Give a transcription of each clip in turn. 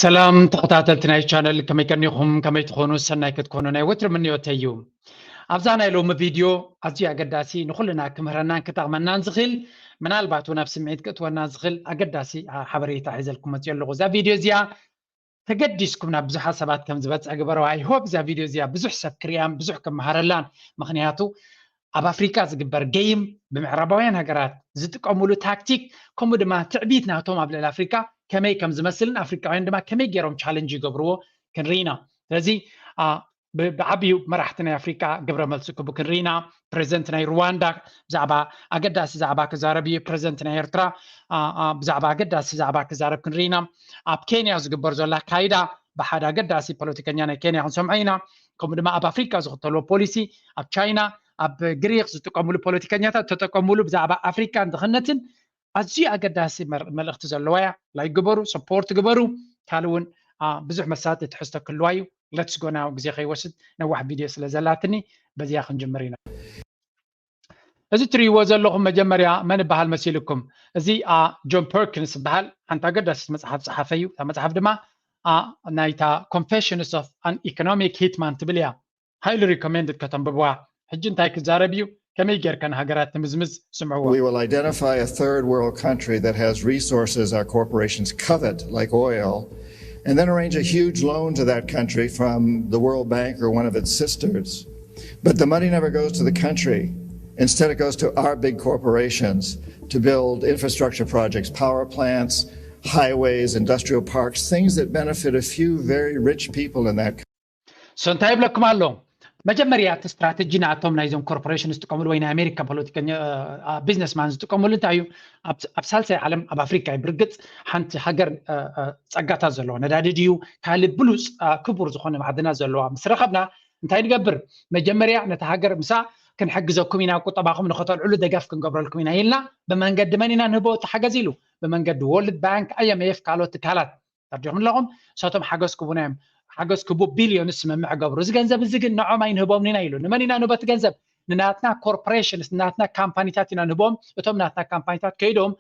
ሰላም ተኸታተልቲ ናይ ቻነል፣ ከመይ ቀኒኹም? ከመይ ትኾኑ? ሰናይ ክትኮኑ ናይ ወትሪ ምንዮተይ እዩ። ኣብዛ ናይ ሎሚ ቪድዮ ኣዝዩ ኣገዳሲ፣ ንኹልና ክምህረናን ክጠቕመናን ዝኽእል፣ ምናልባት እውን ኣብ ስምዒት ክእትወና ዝኽእል ኣገዳሲ ሓበሬታ ሒዘልኩም መፅዮ ኣለኹ። እዛ ቪድዮ እዚኣ ተገዲስኩም ናብ ብዙሓት ሰባት ከም ዝበፅሕ ግበረው። I hope እዛ ቪድዮ እዚኣ ብዙሕ ሰብ ክሪኣን ብዙሕ ክመሃረላን። ምኽንያቱ ኣብ ኣፍሪካ ዝግበር ገይም፣ ብምዕራባውያን ሃገራት ዝጥቀሙሉ ታክቲክ፣ ከምኡ ድማ ትዕቢት ናቶም ኣብ ልዕሊ ኣፍሪካ ከመይ ከም ዝመስልን ኣፍሪካውያን ድማ ከመይ ገይሮም ቻለንጅ ይገብርዎ ክንርኢ ኢና። ስለዚ ብዓብዩ መራሕቲ ናይ ኣፍሪካ ግብረ መልሲ ክቡ ክንርኢ ኢና። ፕሬዚደንት ናይ ሩዋንዳ ብዛዕባ ኣገዳሲ ዛዕባ ክዛረብ እዩ። ፕሬዚደንት ናይ ኤርትራ ብዛዕባ ኣገዳሲ ዛዕባ ክዛረብ ክንርኢ ኢና። ኣብ ኬንያ ዝግበር ዘሎ ኣካይዳ ብሓደ ኣገዳሲ ፖለቲከኛ ናይ ኬንያ ክንሰምዖ ኢና። ከምኡ ድማ ኣብ ኣፍሪካ ዝኽተልዎ ፖሊሲ፣ ኣብ ቻይና፣ ኣብ ግሪክ ዝጥቀሙሉ ፖለቲከኛታት ተጠቀሙሉ ብዛዕባ ኣፍሪካን ድኽነትን ኣዝዩ ኣገዳሲ መልእኽቲ ዘለዋ እያ። ላይክ ግበሩ፣ ሰፖርት ግበሩ። ካልእ እውን ብዙሕ መሳጢ ትሕዝቶ ክህልዋ እዩ። ለትስ ጎ ናው፣ ግዜ ከይወስድ ነዋሕ ቪድዮ ስለ ዘላትኒ በዚያ ክንጅምር ኢና። እዚ ትርእይዎ ዘለኹም መጀመርያ መን ይበሃል መሲልኩም? እዚ ጆን ፐርኪንስ ይበሃል። ሓንቲ ኣገዳሲት መፅሓፍ ፀሓፈ እዩ። እታ መፅሓፍ ድማ ናይታ ኮንፌሽንስ ኦፍ ኣን ኢኮኖሚክ ሂትማን ትብል እያ። ሃይሊ ሪኮሜንድድ ከተንብብዋ። ሕጂ እንታይ ክዛረብ እዩ? ከመይ ጌርካ ንሃገራት ትምዝምዝ? ስምዕዎ። We will identify a third world country that has resources our corporations covet, like oil, and then arrange a huge loan to that country from the World Bank or one of its sisters. But the money never goes to the country. Instead, it goes to our big corporations to build infrastructure projects, power plants, highways, industrial parks, things that benefit a few very rich people in that country. So እንታይ ይብለኩም ኣሎ? መጀመርያ እቲ ስትራተጂ ንኣቶም ናይዞም ኮርፖሬሽን ዝጥቀምሉ ወይ ናይ ኣሜሪካ ፖለቲከኛ ቢዝነስማን ዝጥቀምሉ እንታይ እዩ? ኣብ ሳልሳይ ዓለም ኣብ ኣፍሪካ እዩ። ብርግፅ ሓንቲ ሃገር ፀጋታት ዘለዋ ነዳዲ ድዩ ካልእ ብሉፅ ክቡር ዝኾነ ማዕድናት ዘለዋ ምስ ረኸብና እንታይ ንገብር? መጀመርያ ነቲ ሃገር ምሳ ክንሕግዘኩም ኢና፣ ቁጠባኹም ንኸተልዕሉ ደገፍ ክንገብረልኩም ኢና ኢልና ብመንገዲ መን ኢና ንህቦ እቲ ሓገዝ ኢሉ? ብመንገዲ ወርልድ ባንክ፣ ኣይኤምኤፍ፣ ካልኦት ትካላት። ተርዲኹም ኣለኹም? እሳቶም ሓገዝ ክቡና እዮም። ሓገዝ ክቡ ቢልዮን ስምምዕ ገብሩ። እዚ ገንዘብ እዚ ግን ንዖም ኣይንህቦምን ኢና ኢሉ። ንመን ኢና ንህቦ እቲ ገንዘብ? ንናትና ኮርፖሬሽንስ፣ ንናትና ካምፓኒታት ኢና ንህቦም። እቶም ናትና ካምፓኒታት ከይዶም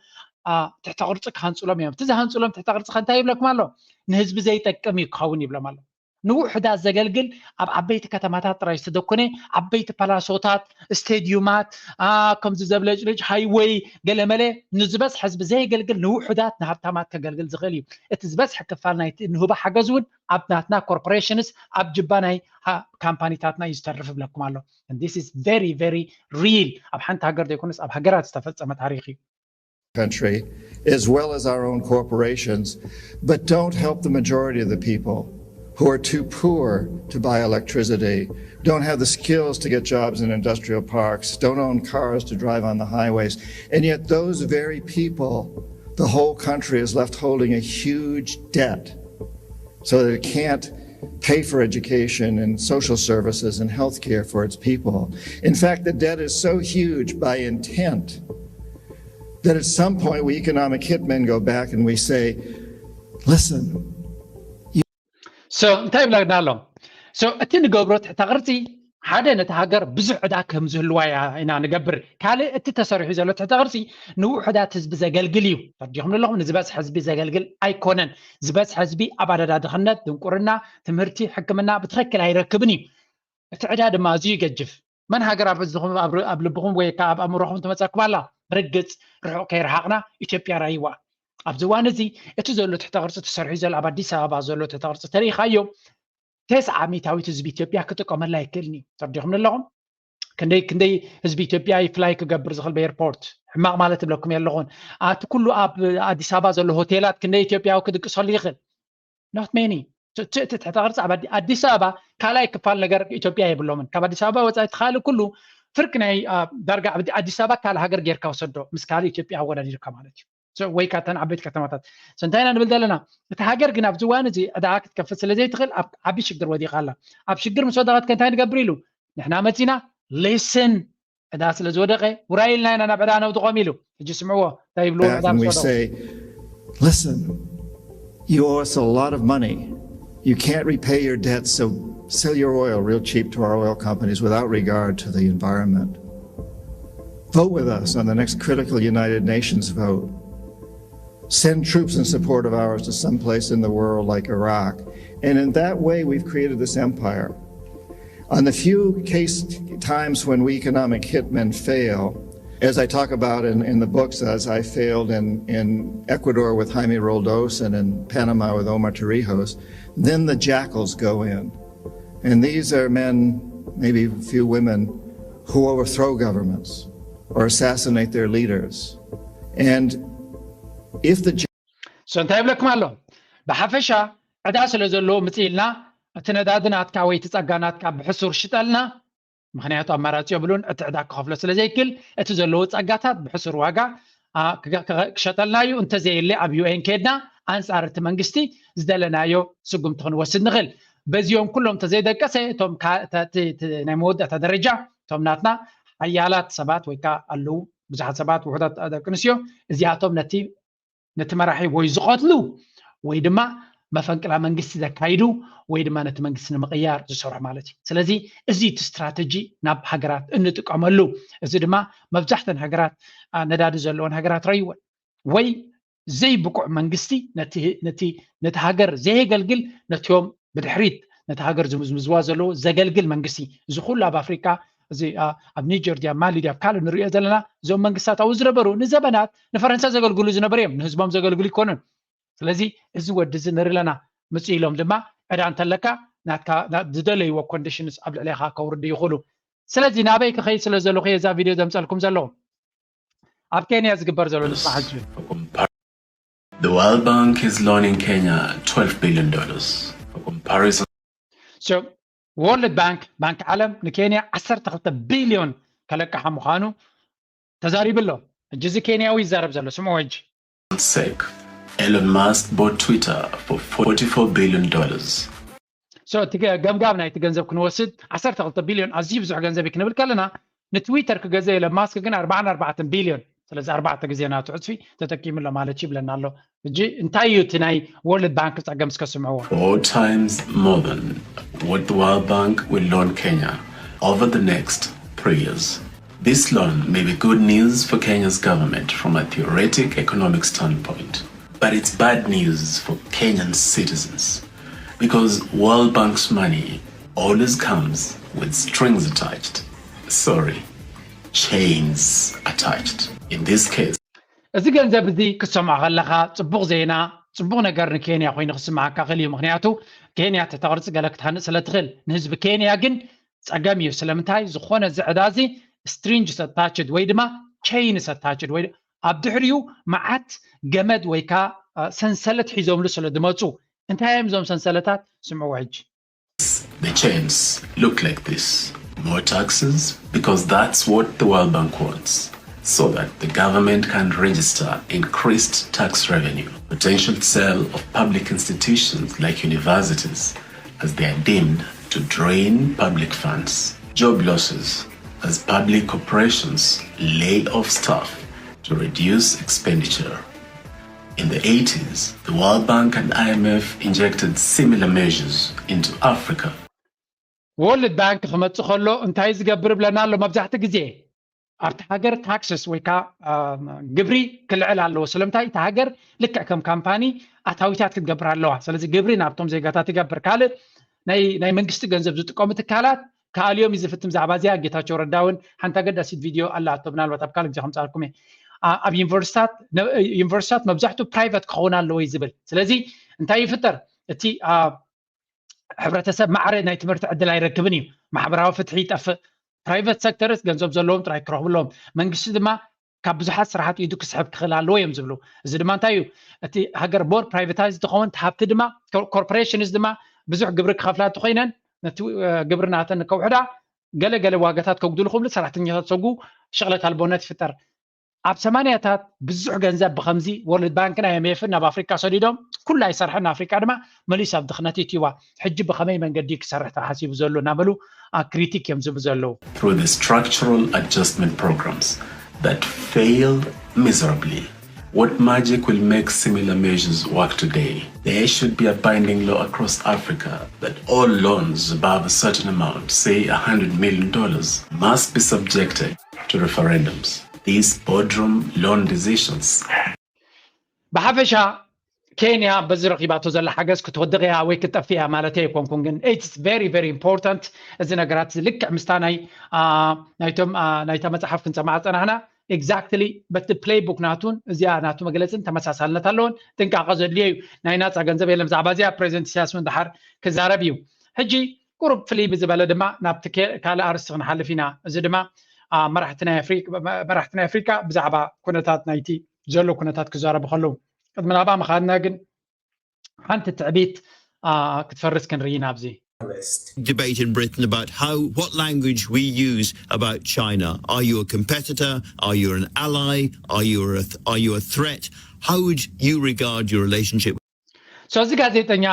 ትሕተ ቅርፂ ክሃንፅሎም እዮም። እቲ ዝሃንፅሎም ትሕተ ቅርፂ ከ እንታይ ይብለኩም ኣሎ? ንህዝቢ ዘይጠቅም እዩ ክኸውን ይብሎም ኣሎ። ንውሑዳት ዘገልግል ኣብ ዓበይቲ ከተማታት ጥራይ ዝተደኮነ ዓበይቲ ፓላሶታት፣ ስቴድዩማት፣ ከምዚ ዘብለጭልጭ ሃይወይ ገለመለ ንዝበዝሐ ህዝቢ ዘየገልግል ንውሑዳት ንሃብታማት ከገልግል ዝኽእል እዩ። እቲ ዝበዝሐ ክፋል ናይቲ ንህቦ ሓገዝ እውን ኣብ ናትና ኮርፖሬሽንስ ኣብ ጅባ ናይ ካምፓኒታትና እዩ ዝተርፍ ይብለኩም ኣሎ። This is very very real። ኣብ ሓንቲ ሃገር ዘይኮነስ ኣብ ሃገራት ዝተፈጸመ ታሪኽ እዩ። country as well as our own corporations, but don't help the majority of the people who are too poor to buy electricity, don't have the skills to get jobs in industrial parks, don't own cars to drive on the highways. And yet those very people, the whole country is left holding a huge debt so that it can't pay for education and social services and health care for its people. In fact, the debt is so huge by intent that at some point we economic hitmen go back and we say, listen, so እንታይ ይብለና ኣሎ? So እቲ ንገብሮ ትሕተ ቅርፂ ሓደ ነቲ ሃገር ብዙሕ ዕዳ ከም ዝህልዋ ኢና ንገብር። ካልእ እቲ ተሰሪሑ ዘሎ ትሕተ ቅርፂ ንውሑዳት ህዝቢ ዘገልግል እዩ። ተርዲኹም ኣለኹም? ንዝበዝሐ ህዝቢ ዘገልግል ኣይኮነን። ዝበዝሐ ህዝቢ ኣብ ኣደዳ ድኽነት፣ ድንቁርና፣ ትምህርቲ፣ ሕክምና ብትኽክል ኣይረክብን እዩ። እቲ ዕዳ ድማ ኣዝዩ ይገጅፍ። መን ሃገር ኣብ ልብኹም ወይ ከዓ ኣብ ኣእምሮኹም ትመፀኩም ኣላ? ብርግፅ ርሑቕ ከይረሓቕና ኢትዮጵያ ራይዋ። ኣብዚ እዋን እዚ እቲ ዘሎ ትሕተ ቅርፂ ተሰሪሑ ዘሎ ኣብ ኣዲስ ኣበባ ዘሎ ትሕተ ቅርፂ ተሪኢኻዮ ተስዓ ሚእታዊት ህዝቢ ኢትዮጵያ ክጥቀመላ ኣይክእልን እዩ። ተርዲኹም ኣለኹም? ክንደይ ክንደይ ህዝቢ ኢትዮጵያ እዩ ፍላይ ክገብር ዝኽእል ብኤርፖርት? ሕማቕ ማለት ይብለኩም ኣለኹን። ኣቲ ኩሉ ኣብ ኣዲስ ኣበባ ዘሎ ሆቴላት ክንደይ ኢትዮጵያዊ ክድቅሰሉ ይኽእል? Not many። እቲ ትሕተ ቅርፂ ኣብ ኣዲስ ኣበባ ካልኣይ ክፋል ነገር ኢትዮጵያ የብሎምን። ካብ ኣዲስ ኣበባ ወፃኢ እቲ ካልእ ኩሉ ፍርቂ ናይ ዳርጋ ኣዲስ ኣበባ ካልእ ሃገር ጌርካ ወሰዶ ምስ ካልእ ኢትዮጵያ ኣወዳዲርካ ማለት እዩ። ወይ ካተን ዓበይቲ ከተማታት። So እንታይ ኢና ንብል ዘለና? እቲ ሃገር ግን ኣብዚ እዋን እዚ ዕዳኣ ክትከፍል ስለ ዘይትኽእል ኣብ ዓቢ ሽግር ወዲቓ ኣላ። ኣብ ሽግር ምስ ወደቐት ከ እንታይ ንገብር ኢሉ ንሕና መፂና? Listen። ዕዳ ስለ ዝወደቐ ውራይ ኢልና ኢና ናብ ዕዳ ነውድቖም ኢሉ። ሕጂ ስምዕዎ እንታይ ይብልዎ ዕዳ ምስ ወደቑ። Listen, you owe us a lot of money. You can't repay your debt, so sell your oil real cheap to our oil companies without regard to the environment. Vote with us on the next critical United Nations vote. send troops in support of ours to some place in the world like Iraq. And in that way, we've created this empire. On the few case times when we economic hitmen fail, as I talk about in, in the books, as I failed in, in Ecuador with Jaime Roldos and in Panama with Omar Torrijos, then the jackals go in. And these are men, maybe a few women, who overthrow governments or assassinate their leaders. And if the so እንታይ ይብለኩም ኣሎ? ብሓፈሻ ዕዳ ስለ ዘለዎ ምጽእ ኢልና እቲ ነዳዲ ናትካ ወይ እቲ ጸጋ ናትካ ብሕሱር ሽጠልና። ምክንያቱ ኣማራጺ የብሉን፣ እቲ ዕዳ ክኸፍሎ ስለ ዘይክል እቲ ዘለዎ ጸጋታት ብሕሱር ዋጋ ክሸጠልና እዩ። እንተዘየለ ኣብ ዩኤን ከድና ኣንጻር እቲ መንግስቲ ዝደለናዮ ስጉምቲ ክንወስድ ንኽእል። በዚኦም ኩሎም እንተዘይደቀሰ እቶም ናይ መወዳእታ ደረጃ እቶም ናትና ሓያላት ሰባት ወይ ከዓ ኣለዉ ብዙሓት ሰባት ውሑዳት ደቂ ኣንስትዮ እዚኣቶም ነቲ ነቲ መራሒ ወይ ዝቐትሉ ወይ ድማ መፈንቅላ መንግስቲ ዘካይዱ ወይ ድማ ነቲ መንግስቲ ንምቕያር ዝሰርሑ ማለት እዩ። ስለዚ እዚ እቲ ስትራተጂ ናብ ሃገራት እንጥቀመሉ፣ እዚ ድማ መብዛሕተን ሃገራት ነዳዲ ዘለዎን ሃገራት ረይወን ወይ ዘይብቁዕ መንግስቲ ነቲ ሃገር ዘየገልግል ነቲኦም ብድሕሪት ነቲ ሃገር ዝምዝምዝዋ ዘለዉ ዘገልግል መንግስቲ እዚ ኩሉ ኣብ ኣፍሪካ እዚ ኣብ ኒጀር ድያ ማሊ ድያ ኣብ ካልእ ንሪኦ ዘለና እዞም መንግስታት ኣብኡ ዝነበሩ ንዘበናት ንፈረንሳ ዘገልግሉ ዝነበሩ እዮም ንህዝቦም ዘገልግሉ ይኮኑን። ስለዚ እዚ ወዲ እዚ ንርኢ ኣለና ምፅእ ኢሎም ድማ ዕዳ እንተለካ ናትካ ዝደለይዎ ኮንዲሽንስ ኣብ ልዕሌካ ከውርዱ ይኽእሉ። ስለዚ ናበይ ክኸይድ ስለ ዘለኹ እየ እዛ ቪድዮ ዘምፀልኩም ዘለኹ። ኣብ ኬንያ ዝግበር ዘሎ ንስማዕ ሕጂ። The World Bank is loaning Kenya twelve billion dollars. For comparison, So World Bank ባንክ ዓለም ንኬንያ ዓሰርተ ክልተ ቢልዮን ከለቅሓ ምዃኑ ተዛሪቡ ኣሎ። ሕጂ እዚ ኬንያዊ ይዛረብ ዘሎ ስምዑ ሕጂ። Sake, Elon Musk bought Twitter for forty-four billion dollars. So እቲ ገምጋም ናይቲ ገንዘብ ክንወስድ ዓሰርተ ክልተ ቢልዮን ኣዝዩ ብዙሕ ገንዘብ እዩ ክንብል ከለና ንትዊተር ክገዘ ኢለ ማስክ ግን ኣርባዓን ኣርባዕተን ቢልዮን ስለዚ ኣርባዕተ ግዜ ናቱ ዕፅፊ ተጠቂሙ ኣሎ ማለት ይብለና ኣሎ። ሕጂ እንታይ እዩ እቲ ናይ ወርልድ ባንክ ፀገም እስከ ስምዕዎ። Four times more than what the World Bank will loan Kenya over the next three years. This loan may be good news for Kenya's government from a theoretic economic standpoint, but it's bad news for Kenyan citizens because World Bank's money always comes with strings attached. Sorry, chains attached. In this case, እዚ ገንዘብ እዚ ክትሰምዖ ከለካ ፅቡቅ ዜና ፅቡቅ ነገር ንኬንያ ኮይኑ ክስምዓካ ክእል እዩ። ምክንያቱ ኬንያ ተተቅርፂ ገለ ክትሃንእ ስለ ትክእል ንህዝቢ ኬንያ ግን ፀገም እዩ። ስለምንታይ ዝኮነ እዚ ዕዳ እዚ strings attached ወይ ድማ chains attached ወይ ኣብ ድሕሪኡ መዓት ገመድ ወይ ከዓ ሰንሰለት ሒዞምሉ ስለ ዝመፁ እንታይ እዮም እዞም ሰንሰለታት ስምዕዎ ሕጂ። The chains look like this. More taxes because that's what the World Bank wants, so that the government can register increased tax revenue. Potential sale of public institutions like universities as they are deemed to drain public funds. Job losses as public corporations lay off staff to reduce expenditure. In the eighties, the World Bank and I M F injected similar measures into Africa. ወርልድ ባንክ ክመፅእ ከሎ እንታይ ዝገብር ብለና ኣሎ? መብዛሕቲ ግዜ ኣብቲ ሃገር ታክስስ ወይ ከዓ ግብሪ ክልዕል ኣለዎ። ስለምንታይ እቲ ሃገር ልክዕ ከም ካምፓኒ ኣታዊታት ክትገብር ኣለዋ። ስለዚ ግብሪ ናብቶም ዜጋታት ይገብር። ካልእ ናይ መንግስቲ ገንዘብ ዝጥቀሙ ትካላት ክኣልዮም እዩ ዝፍትን። ብዛዕባ እዚኣ ጌታቸው ረዳ እውን ሓንቲ ኣገዳሲት ቪድዮ ኣላቶ፣ ምናልባት ኣብ ካልእ ግዜ ከምፃልኩም እየ። ኣብ ዩኒቨርሲታት ዩኒቨርሲታት መብዛሕትኡ ፕራይቨት ክኸውን ኣለዎ እዩ ዝብል። ስለዚ እንታይ ይፍጠር? እቲ ሕብረተሰብ ማዕረ ናይ ትምህርቲ ዕድል ኣይረክብን እዩ። ማሕበራዊ ፍትሒ ይጠፍእ። ፕራይቨት ሰክተርስ ገንዘብ ዘለዎም ጥራይ ክረኽቡ ኣለዎም። መንግስቲ ድማ ካብ ብዙሓት ስራሓት ኢዱ ክስሕብ ክኽእል ኣለዎ እዮም ዝብሉ። እዚ ድማ እንታይ እዩ? እቲ ሃገር more privatized ትኸውን፣ እቲ ሃብቲ ድማ ኮርፖሬሽንስ ድማ ብዙሕ ግብሪ ክኸፍላ እንተኮይነን ነቲ ግብሪ ናተን ከውሕዳ ገለ ገለ ዋጋታት ከጉድሉ ክብሉ ሰራሕተኛታት ሰጉ ሽቕለት ኣልቦነት ይፍጠር። ኣብ ሰማንያታት ብዙሕ ገንዘብ ብከምዚ ወርልድ ባንክን ኣይኤምኤፍን ናብ ኣፍሪካ ሰዲዶም ኩሉ ኣይሰርሐን ኣፍሪካ ድማ መሊሱ ኣብ ድኽነት ይትዋ። ሕጂ ብከመይ መንገዲ ክሰርሕ ተሓሲቡ ዘሎ እናበሉ ክሪቲክ እዮም ዝቡ ዘለዉ። Through the structural adjustment programs that failed miserably, what magic will make similar measures work today? There should be a binding law across Africa that all loans above a certain amount, say a hundred million dollars, must be subjected to referendums. These boardroom loan decisions. ብሓፈሻ ኬንያ በዚ ረኺባቶ ዘላ ሓገዝ ክትወድቕ እያ ወይ ክትጠፍእ እያ ማለት ኣይኮንኩን፣ ግን it's very very important። እዚ ነገራት እዚ ልክዕ ምስታ ናይ ናይቶም ናይታ መፅሓፍ ክንሰማዓ ፀናሕና፣ exactly በቲ play book ናቱን እዚኣ ናቱ መግለፅን ተመሳሳልነት ኣለዎን። ጥንቃቐ ዘድልዮ እዩ። ናይ ናፃ ገንዘብ የለን። ብዛዕባ እዚኣ ፕሬዚደንት ኢሳያስ እውን ድሓር ክዛረብ እዩ። ሕጂ ቁሩብ ፍልይ ብዝበለ ድማ ናብቲ ካልእ ኣርስቲ ክንሓልፍ ኢና። እዚ ድማ መራሕቲ ናይ ኣፍሪካ ብዛዕባ ኩነታት ናይቲ ዘሎ ኩነታት ክዛረቡ ከለዉ፣ ቅድሚ ናብኣ ምኻድና ግን ሓንቲ ትዕቢት ክትፈርስ ክንርኢ ኢና ኣብዚ። Debate in Britain about how, what language we use about China. Are you a competitor? Are you an ally? Are you a, are you a threat? How would you regard your relationship? So እዚ ጋዜጠኛ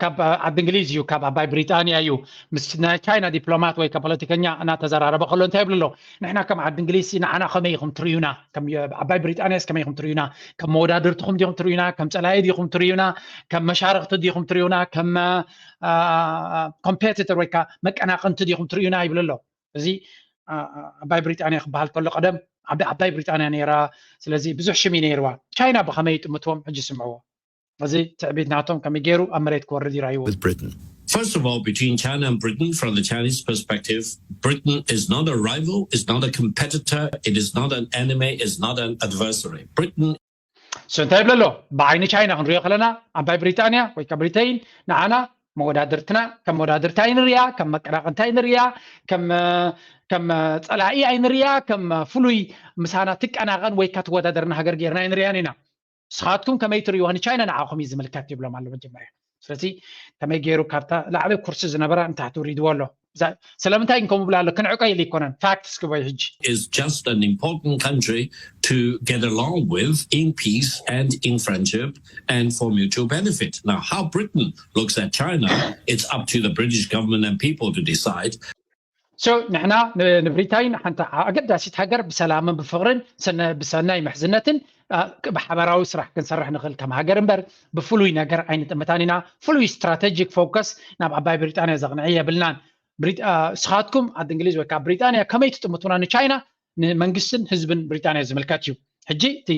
ካብ ዓዲ እንግሊዝ እዩ፣ ካብ ዓባይ ብሪጣንያ እዩ። ምስ ናይ ቻይና ዲፕሎማት ወይ ፖለቲከኛ እናተዘራረበ ከሎ እንታይ ይብሉ ኣሎ? ንሕና ከም ዓዲ እንግሊዝ ንዓና ከመይ ኢኹም ትርእዩና? ከም ዓባይ ብሪጣንያስ ከመይ ኢኹም ትርእዩና? ከም መወዳድርትኹም ዲኹም ትርእዩና? ከም ፀላኢ ዲኹም ትርእዩና? ከም መሻርክቲ ዲኹም ትርእዩና? ከም ኮምፔቲተር ወይ ከዓ መቀናቕንቲ ዲኹም ትርእዩና ይብል ኣሎ። እዚ ዓባይ ብሪጣንያ ክበሃል ከሎ ቀደም ዓባይ ብሪጣንያ ነይራ። ስለዚ ብዙሕ ሽም እዩ ነይርዋ። ቻይና ብኸመይ ይጥምትዎም? ሕጂ ስምዕዎ። እዚ ትዕቢት ናቶም ከመይ ገይሩ ኣብ መሬት ክወርድ ይረኣይዎ። With Britain. First of all, between China and Britain, from the Chinese perspective, Britain is not a rival, is not a competitor, it is not an enemy, is not an adversary. Britain So እንታይ ይብለ ኣሎ? ብዓይኒ ቻይና ክንሪኦ ከለና ዓባይ ብሪጣንያ ወይ ከዓ ብሪተይን ንዓና መወዳድርትና ከም መወዳድርቲ ኣይንሪኣ፣ ከም መቀናቕንቲ ኣይንሪኣ፣ ከም ከም ፀላኢ ኣይንሪኣ፣ ከም ፍሉይ ምሳና ትቀናቐን ወይ ከዓ ትወዳደርና ሃገር ገይርና ኣይንሪኣን ኢና። ንስኻትኩም ከመይ ትርእይዋ? ንቻይና ንዓኹም እዩ ዝምልከት ይብሎም ኣሎ መጀመርያ። ስለዚ ከመይ ገይሩ ካብታ ላዕሊ ኩርሲ ዝነበራ ንታሕቲ ውሪድዎ ኣሎ። ስለምንታይ ግን ከምኡ ብላ ኣሎ? ክንዕቀ ኢሉ ኣይኮነን። ፋክትስ ክበይ ሕጂ is just an important country to get along with in peace and in friendship and for mutual benefit. Now, how Britain looks at China, it's up to the British government and people to decide. So ንሕና ንብሪታይን ሓንቲ ኣገዳሲት ሃገር ብሰላምን ብፍቕርን ብሰናይ ምሕዝነትን ብሓበራዊ ስራሕ ክንሰርሕ ንኽእል ከም ሃገር እምበር ብፍሉይ ነገር ኣይንጥምታን ኢና። ፍሉይ ስትራቴጂክ ፎከስ ናብ ዓባይ ብሪጣንያ ዘቕንዒ የብልናን። ንስኻትኩም ዓዲ እንግሊዝ ወይ ከዓ ብሪጣንያ ከመይ ትጥምቱና ንቻይና ንመንግስትን ህዝብን ብሪጣንያ ዝምልከት እዩ። ሕጂ እቲ